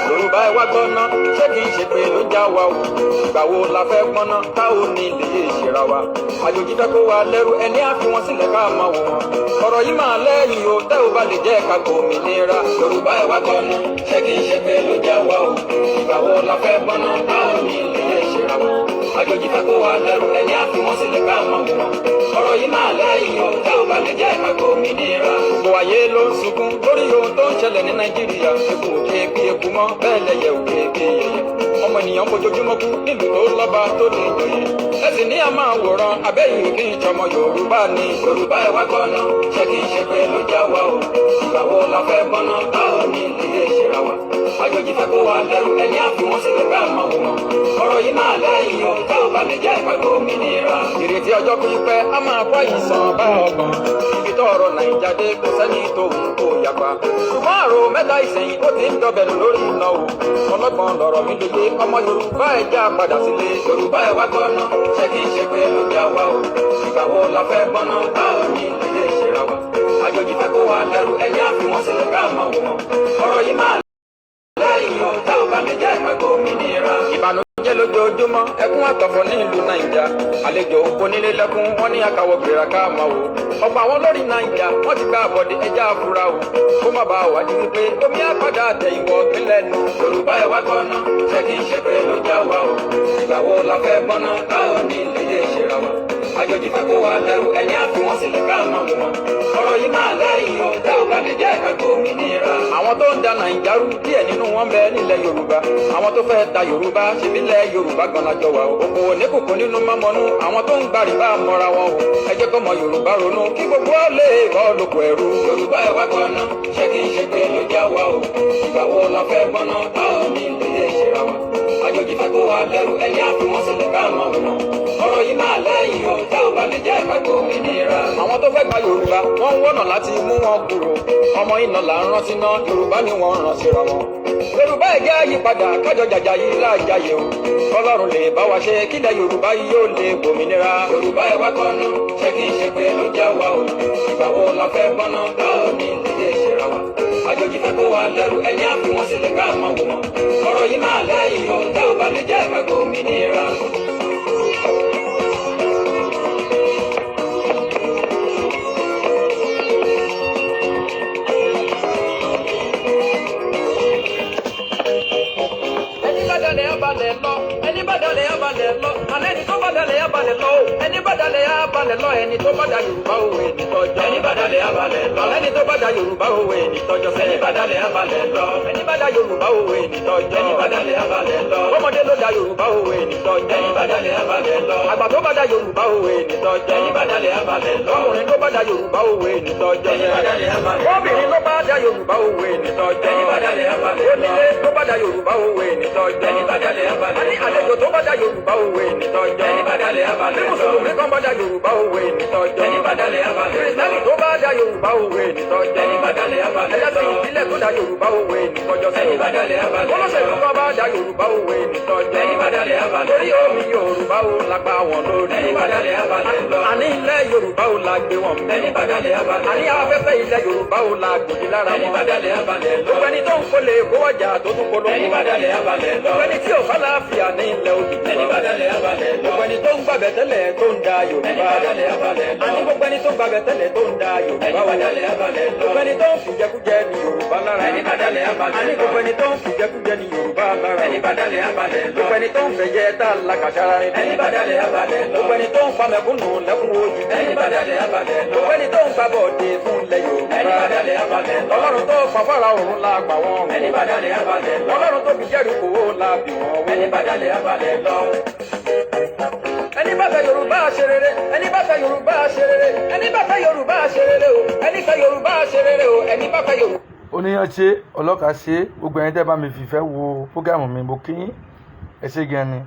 Yorùbá, ẹ wá gbọ́ ná, ṣé kí n ṣe pé ló ń já wa o? Ìgbà wo la fẹ́ pọ́nná tá ò ní lè yé ìṣera wa? Àjòjì fẹ́ kó wa lẹ́rú, ẹni á fi wọn sílẹ̀ ká máa wò wọn. Ọ̀rọ̀ yìí máa lẹ́yìn o, tẹ́ ò bá lè jẹ́ ká gbòmìnira. Yorùbá, ẹ wá gbọ́ ná, ṣé kí n ṣe pé ló ń já wa o? Ìgbà wo la fẹ́ pọ́nná tá ò ní lè yé ìṣera wa? Àjòjì fẹ́ kó wa lẹ́rú, ẹni á fi wọn sílẹ̀ ká máa wò wọn. Ọ̀rọ̀ yìí máa lẹ́yìn o, tẹ́ ò bá lè jẹ́ ká gbòmìnira. Gbogbo ayé ló ń sunkún lórí ohun tó ń ṣẹlẹ̀ ní Nàìjíríà. Eku òkè bí eku mọ́, bẹ́ẹ̀ lẹyẹ òkè bí yẹyẹ. Ọmọ ènìyàn fojoojúmọ́ kú nílùú tó lọ́ba tó ní ìjòyè. Ẹ sì ní a máa wòran abẹ́yìn òkè ìjọmọ Yorùbá ni. Yorùbá, ẹ wá gbọ́ ná, ṣé kí n ṣe pé ló já wa o? Ìgbà wo la fẹ́ bọ́ná tá ò ní lè yé ṣera wa? Àjòjì fẹ́ kó wa lẹ́rú, ẹni á fi wọ́n sílẹ̀ ká máa wò wọn. Ọ̀rọ̀ yìí máa lẹ́yìn o, tá ò bá lè jẹ́ ká gbòmìnira. Ìrètí ọjọ́ pípẹ́ á máa kó àìsàn bá ọkàn. Ibi tó ọ̀rọ̀ Nàìjà dé, kò sẹ́ni tó ń kó yapa. Ṣùgbọ́n àrò mẹ́ta ìsẹ̀yìn, ó ti ń dọbẹ̀ lórí ìnáwó. Ọlọ́gbọ́n lọ̀rọ̀ mi lóye. Ọmọ Yorùbá, ẹ já padà sílé. Yorùbá, ẹ wá gbọ́ ná, ṣé kí n ṣe pé ló já wa o? Ìgbà wo la fẹ́ gbọ́ná tá ò ní lè yé ṣera wa? Àjòjì fẹ́ kó wa lẹ́rú, ẹni á fi wọ́n sílẹ̀ ká máa wò wọ́n. Ọ̀rọ̀ yìí máa lẹ́yìn o, tá ò bá lè jẹ́ ká gbòmìnira. Ìbànújẹ́ lójoojúmọ́, ẹkún àtọ̀fọ̀ nílùú Nàìjà. Àlejò onílé lẹ́kún, wọ́n ní àkàwọ̀ gbéra ká máa wò. Ọ̀pọ̀ àwọn lórí Nàìjà wọ́n ti gba àbọ̀dé, ẹja àfúrà o. Kó má bàa wá di wípé omi àpàdà àtẹ̀yìnwó ìpínlẹ̀ nù. Yorùbá, ẹ wá gbọ́ná, ṣé kí n ṣe pé ló já wa o? Ìgbà wo la fẹ́ gbọ́ná tá ò ní lè yé ṣera wa? Àjòjì Àjòjì fẹ́ kó wa lẹ́rú, ẹni á fi wọ́n sílẹ̀ ká máa wò wọ́n. Ọ̀rọ̀ yìí máa lẹ́yìn o, tá ò bá lè jẹ́ ká gbòmìnira. Àwọn tó ń da Nàìjà rú, díẹ̀ nínú wọn bẹ nílẹ̀ Yorùbá. Àwọn tó fẹ́ da Yorùbá, ṣèbílẹ̀ Yorùbá gan la jọ wà o. Òkòwò oníkùkù nínú mọ́mọ́nú, àwọn tó ń gbàrìbá mọ́ra wọn o. Ẹ jẹ́ kọ́mọ Yorùbá ronú kí gbogbo ó lè bọ́ lóko ẹrú. Yorùbá, ẹ wá gbọ́ná, ṣé kí n ṣe pé ló já wa o? Ìgbà wo la fẹ́ gbọ́ná tá ò ní lè ṣera wa? Àjòjì fẹ́ kó wa lẹ́rú, ẹni á fi wọ́n sílẹ̀ ká máa wò wọ́n. Ọ̀rọ̀ yìí máa lẹ́yìn o, tá ò bá lè jẹ́ ká gbòmìnira. Àwọn tó fẹ́ gba Yorùbá, wọ́n ń wọ́nà láti mú wọn kúrò. Ọmọ iná là ń rántí ná, Yorùbá ni wọ́n ń rán síra wọn. Yorùbá, ẹ jẹ́ àyípadà, kájọ jàjà yìí láàjáyé o. Kọlọ́run lè bá wa ṣe kílẹ̀ Yorùbá yóò lè gbòmìnira. Yorùbá, ẹ wá gbọ́ná, ṣé kí n ṣe pé ló já wa o? Ìgbà wo la fẹ́ gbọ́ná tá ò ní lè ṣera wa? Àjòjì fẹ́ kó wa lẹ́rú, ẹni á fi wọ́n sílẹ̀ ká máa wò wọ́n. Ọ̀rọ̀ yìí máa lẹ́yìn o, tá ò bá lè jẹ́ ká gbòmìnira. Ẹni bá dalẹ̀ abalẹ̀ lọ, ẹni bá dalẹ̀ abalẹ̀ lọ, alẹ́ ẹni tó bá dalẹ̀ abalẹ̀ lọ o, ẹni bá dalẹ̀ abalẹ̀ lọ, ẹni tó bá da Yorùbá o, ẹni tọ́jọ́. Ẹni bá dalẹ̀ abalẹ̀ lọ, ẹni tó bá da Yorùbá o, ẹni tọ́jọ́. Ẹni bá dalẹ̀ abalẹ̀ lọ, ẹni bá da Yorùbá o, ẹni tọ́jọ́. Ẹni bá dalẹ̀ abalẹ̀ lọ, ọmọdé ló da Yorùbá o, ẹni tọ́jọ́. Ẹni bá dalẹ̀ abalẹ̀ lọ, àgbà tó bá da Yorùbá o, ẹni tọ́jọ́. Ẹni bá dalẹ̀ abalẹ̀ lọ, ọkùnrin tó bá da Yorùbá o, ẹni tọ́jọ́. Ẹni bá dalẹ̀ abalẹ̀ lọ, obìnrin ló bá da Yorùbá o, ẹni tọ́jọ́. Ẹni bá dalẹ̀ abalẹ̀ lọ, onílé tó bá da Yorùbá o, ẹni tọ́jọ́. Ẹni bá dalẹ̀ abalẹ̀ lọ, àní àlejò tó bá da Yorùbá o, ẹni tọ́jọ́. Ẹni bá dalẹ̀ abalẹ̀ lọ, bí mùsùlùmí kan bá da Yorùbá o, ẹni tọ́jọ́. Ẹni bá dalẹ̀ abalẹ̀ lọ, kìrìsìtẹ́nì tó bá da Yorùbá o, ẹni tọ́jọ́. Ẹni bá dalẹ̀ abalẹ̀ lọ, ẹlẹ́sìn ìbílẹ̀ tó da Yorùbá o, ẹni tọ́jọ́. Ẹni bá dalẹ̀ abalẹ̀ lọ, olóṣèlú kan bá da Yorùbá o, ẹni tọ́jọ́. Ẹni bá dalẹ̀ abalẹ̀ lọ, torí omi Yorùbá o la gbà wọn lórí. Ẹni bá dalẹ̀ abalẹ̀ lọ, àní ilẹ̀ Yorùbá o la gbé wọn. Ẹni bá dalẹ̀ abalẹ̀ lọ, àní afẹ́fẹ́ ilẹ̀ Yorùbá o la gbòdì lára wọn. Ẹni bá dalẹ̀ abalẹ̀ lọ, gbogbo ẹni tó ń kólé kó wájà tó tún polówó. Ẹni bá dalẹ̀ abalẹ̀ lọ, gbogbo ẹni tí ò fàlàáfíà ní ilẹ̀ Odùduwà. Ẹni bá dalẹ̀ abalẹ̀ lọ, gbogbo ẹni tó ń gbàbẹ̀ tẹ́lẹ̀ tó ń da Yorùbá. Ẹni bá dalẹ̀ abalẹ̀ lọ, àní gbogbo ẹni tó ń gbàbẹ̀ tẹ́lẹ̀ tó ń da Yorùbá. Ẹni bá dalẹ̀ abalẹ̀ lọ, gbogbo ẹni tó ń fìjẹkújẹ ní Yorùbá lára. Ẹni bá dalẹ̀ abalẹ̀ lọ, àní gbogbo ẹni tó ń fìjẹkújẹ ní Yorùbá lára. Ẹni bá dalẹ̀ abalẹ̀ lọ, gbogbo ẹni tó ń fẹ̀jẹ̀ tá a la kàṣàrà rẹ̀. Ẹni bá dalẹ̀ abalẹ̀ lọ, gbogbo ẹni tó ń fa mẹ̀kúnnù lẹ́kùn ojú. Ẹni bá dalẹ̀ abalẹ̀ lọ, gbogbo ẹni tó ń gbàbọ̀dé fún ilẹ̀ Yorùbá. Ẹni bá dalẹ̀ abalẹ̀ lọ, Ọlọ́run tó fa fara òun la gbà wọ́n. Ẹni bá dalẹ̀ abalẹ̀ lọ, Ọlọ́run tó fi Jẹ́ríkò la bì wọ́n. Ẹni bá dalẹ̀ abalẹ̀ lọ, ẹni bá fẹ́ Yorùbá ṣe rere, ẹni bá fẹ́ Yorùbá ṣe rere, ẹni bá fẹ́ Yorùbá ṣe rere o, ẹni fẹ́ Yorùbá ṣe rere o, ẹni bá fẹ́ Yorùbá. Oníyan ṣe, ọlọ́ka ṣe, gbogbo ẹ̀yin tẹ́ bá mi fìfẹ́ wo program mi, mo kí yín, ẹ ṣé gan ni.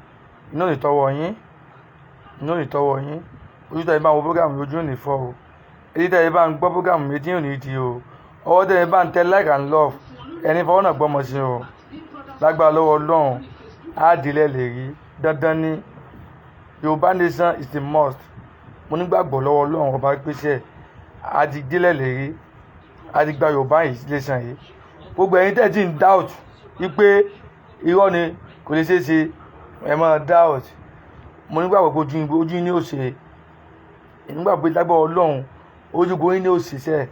Iná ò ní tọ́wọ́ yín, iná ò ní tọ́wọ́ yín. Ojú tẹ́ ẹ bá ń wo program mi, ojú ò ní fọ́ o. Etí tẹ́ ẹ bá ń gbọ́ program mi, etí ò ní di o. Ọwọ́ tẹ́ ẹ bá ń tẹ like and love, ẹni fọwọ́ náà gbọ́mọ sí o. Lágbára lọ́wọ́ Ọlọ́run, á délẹ̀ lè rí dandan ní. Yorùbá nation is the must. Mo nígbàgbọ́ lọ́wọ́ Ọlọ́run Ọba pèsè àti délẹ̀ lè rí àti gba Yorùbá yìí nation yìí. Gbogbo ẹ̀yin tẹ́ ẹ ti ń doubt wípé irọ́ ni, kò lè ṣeé ṣe, ẹ máa doubt. Mo nígbàgbọ́ pé ojú yín ní ó ṣe. Nígbàgbọ́ pé lágbára Ọlọ́run, ojú gbogbo yín ní ó ṣe sẹ́,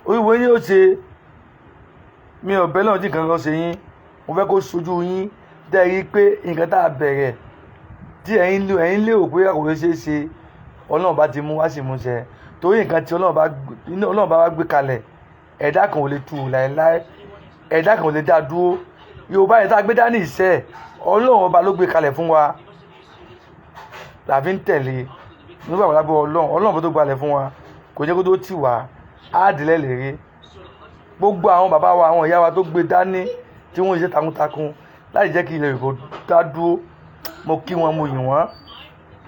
ojú gbogbo yín ní ó ṣe. Mi ò bẹ́ lọ́run tí nǹkan kan ṣe yín. Mo fẹ́ kó sojú yín tẹ́ ẹ rí pé nǹkan tá a bẹ̀rẹ̀ tí ẹ̀yin lérò pé kò lè ṣeé ṣe, Ọlọ́run bá ti mú wá sí ìmúṣẹ. Torí nǹkan tí Ọlọ́run bá wá gbé kalẹ̀, ẹ̀dá kan ò lè tu láéláé, ẹ̀dá kan ò lè dá dúró. Yorùbá yẹn tá a gbé dání ìṣe, Ọlọ́run Ọba ló gbé kalẹ̀ fún wa làfi ń tẹ̀lé nígbà wọn lábẹ́ Ọlọ́run. Ọlọ́run bó tó gbalẹ̀ fún wa, kò jẹ́ kó tó tì wá, á dìlẹ̀ lèrè. Gbogbo àwọn bàbá wa, àwọn ìyá wa tó gbé dání, tí wọ́n ṣe takuntakun láti jẹ́ kí ilẹ̀ Yorùbá dá dúró, mo kí wọn, mo yìn wọ́n.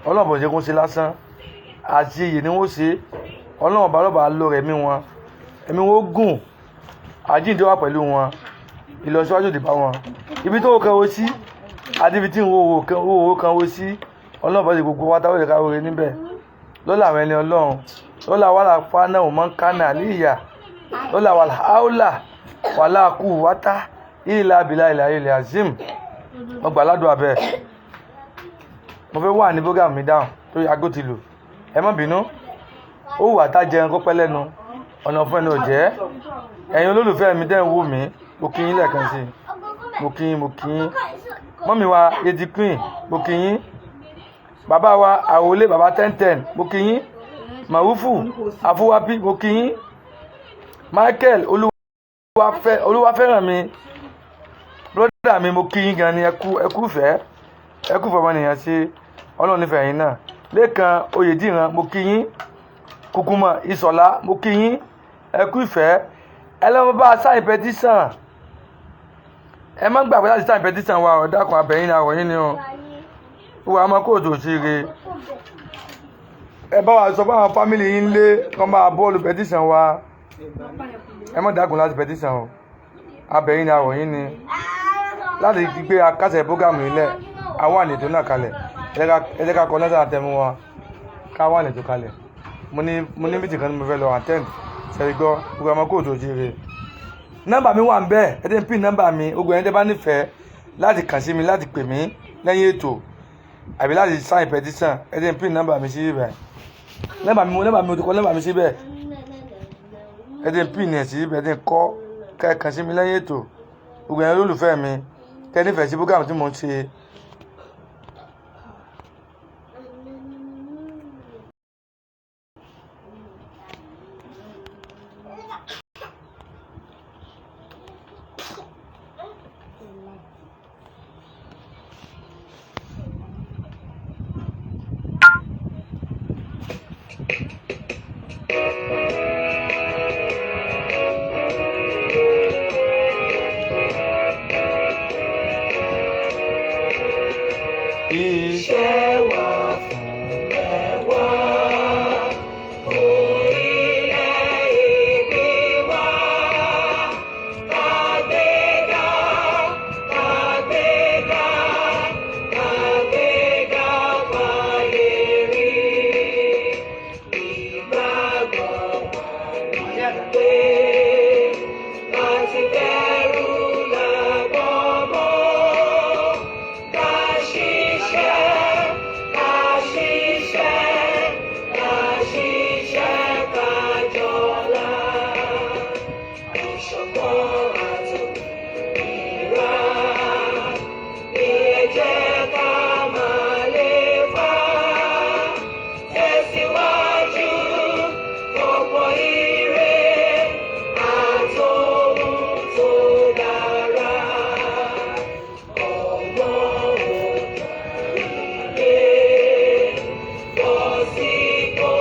Ọlọ́run bò ṣe kó ṣe lásán àti iyì ni wọ́n ṣe. Ọlọ́run ọba lọ́ba lọ rẹ̀ mí wọn, ẹ̀mí wọn ó gùn, àjíǹde wà pẹ̀lú wọn, ìlọsíwájú òdì bá wọn. Ibi tó kan wo sí àti ibi tí ń wo owó kan wo sí, Ọlọ́run bá ṣe gbogbo wa táwọn ìka oore níbẹ̀ lọ́la àwọn ẹni Ọlọ́run, lọ́la wàhálà fáná òmọ́ kánà àlíyà, lọ́la wàhálà áúlà wàhálà kú wátá ìlà abìlà ìlà ilẹ̀ azim. Mo gbà ládùn abẹ. Mo fẹ́ wà ní program mi dáhùn torí aago ti lù. Ẹ má bínú. Ó wà tá jẹun kó pẹ́ lẹ́nu ọ̀nà fún ẹnu ọ̀jẹ́. Ẹ̀yin olólùfẹ́ mi dẹ́ ń wò mí, mo kí yín lẹ́ẹ̀kan sí i. Mo kí yín, mo kí yín. Mummy wa Lady Queen, mo kí yín. Bàbá wa àròlé bàbá 10 10, mo kí yín. Màrúfù Àfúwábí, mo kí yín. Michael Olúwafẹ́, Olúwafẹ́ràn mi, brother mi, mo kí yín gan ni. Ẹkú ẹkú fẹ́, ẹkú fọmọnìyàn ṣe. Ọlọ́run nífẹ̀ẹ́ yín náà. Lẹ́kan Oyèdìran, mo kí yín. Kùkùmọ̀ Ìsọ̀lá, mo kí yín. Ẹkú ìfẹ́. Ẹ lọ́mọ bá a sign petition. Ẹ má gbàgbé láti sign petition wa. Ọ̀ dákun, abẹ́yìn ni àwọ̀ yín ni o. Wọ́n á máa kóòtù òṣèré. Ẹ bá wa sọ fún àwọn family yín lé kọ́ máa bọ́ọ̀lù petition wa. Ẹ má dákun láti petition o. Abẹ́yìn ni àwọ̀ yín ni láti gbé akásẹ̀ program yìí lẹ̀. Àwọn àlejò náà kalẹ̀. Ẹ jẹ́ ká kọ lẹ́sà àtẹ̀mú wọn, ká wà àlejò kalẹ̀. Mo ní meeting kan tí mo fẹ́ lọ attend. Ṣẹ̀rí gbọ́, gbogbo ọmọ kóòtù òjìire, nọ́mbà mi wà ń bẹ́ẹ̀. Ẹ jẹ́ n pin nọ́mbà mi. Gbogbo ẹni tẹ́ bá nífẹ̀ẹ́ láti kàn sí mi, láti pè mí lẹ́yìn ètò àbí láti sign petition, ẹ jẹ́ n pin nọ́mbà mi sí ibẹ̀. Nọ́mbà mi, mo ti kọ nọ́mbà mi síbẹ̀. Ẹ jẹ́ n pin ẹ̀ sí ibẹ̀. Ẹ jẹ́ n kọ́ kẹ́ ẹ kàn sí mi lẹ́yìn ètò. Gbogbo ẹni olólùfẹ́ mi tẹ́ nífẹ̀ẹ́ sí program tí mo ń ṣe. Iṣẹ́ wa fún ẹwà orílẹ̀-èdè wa. Kàgbéga, kàgbéga, kàgbéga fàyè rí. Ìgbàgbọ́ wa ní pé láti bẹ̀rù làbọ̀ mọ́. Ká ṣiṣẹ́, ká ṣiṣẹ́, ká ṣiṣẹ́ ká jọlá. Ìṣọ̀kan àtòmìnira ní ẹ jẹ́ ká máa lépa. Tẹ̀síwájú ọ̀pọ̀ ire àtòhun tó dára. Ọmọ Oòduà, bọ́ sípò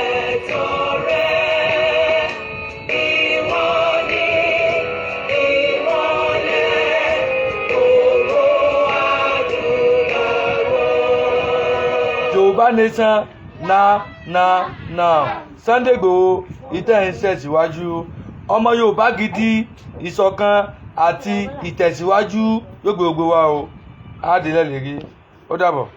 ẹ̀tọ́ rẹ. Ìwọ ni ìmọ́lẹ̀ gbogbo adúláwọ̀. Yorùbá nation na na na. Sunday Igboho ìtẹ̀ ń ṣẹ̀síwájú. Ọmọ Yorùbá gidi, ìṣọ̀kan àti ìtẹ̀síwájú yóò gbé gbogbo wa o. Á délẹ̀ lérí. Ó dàbọ̀.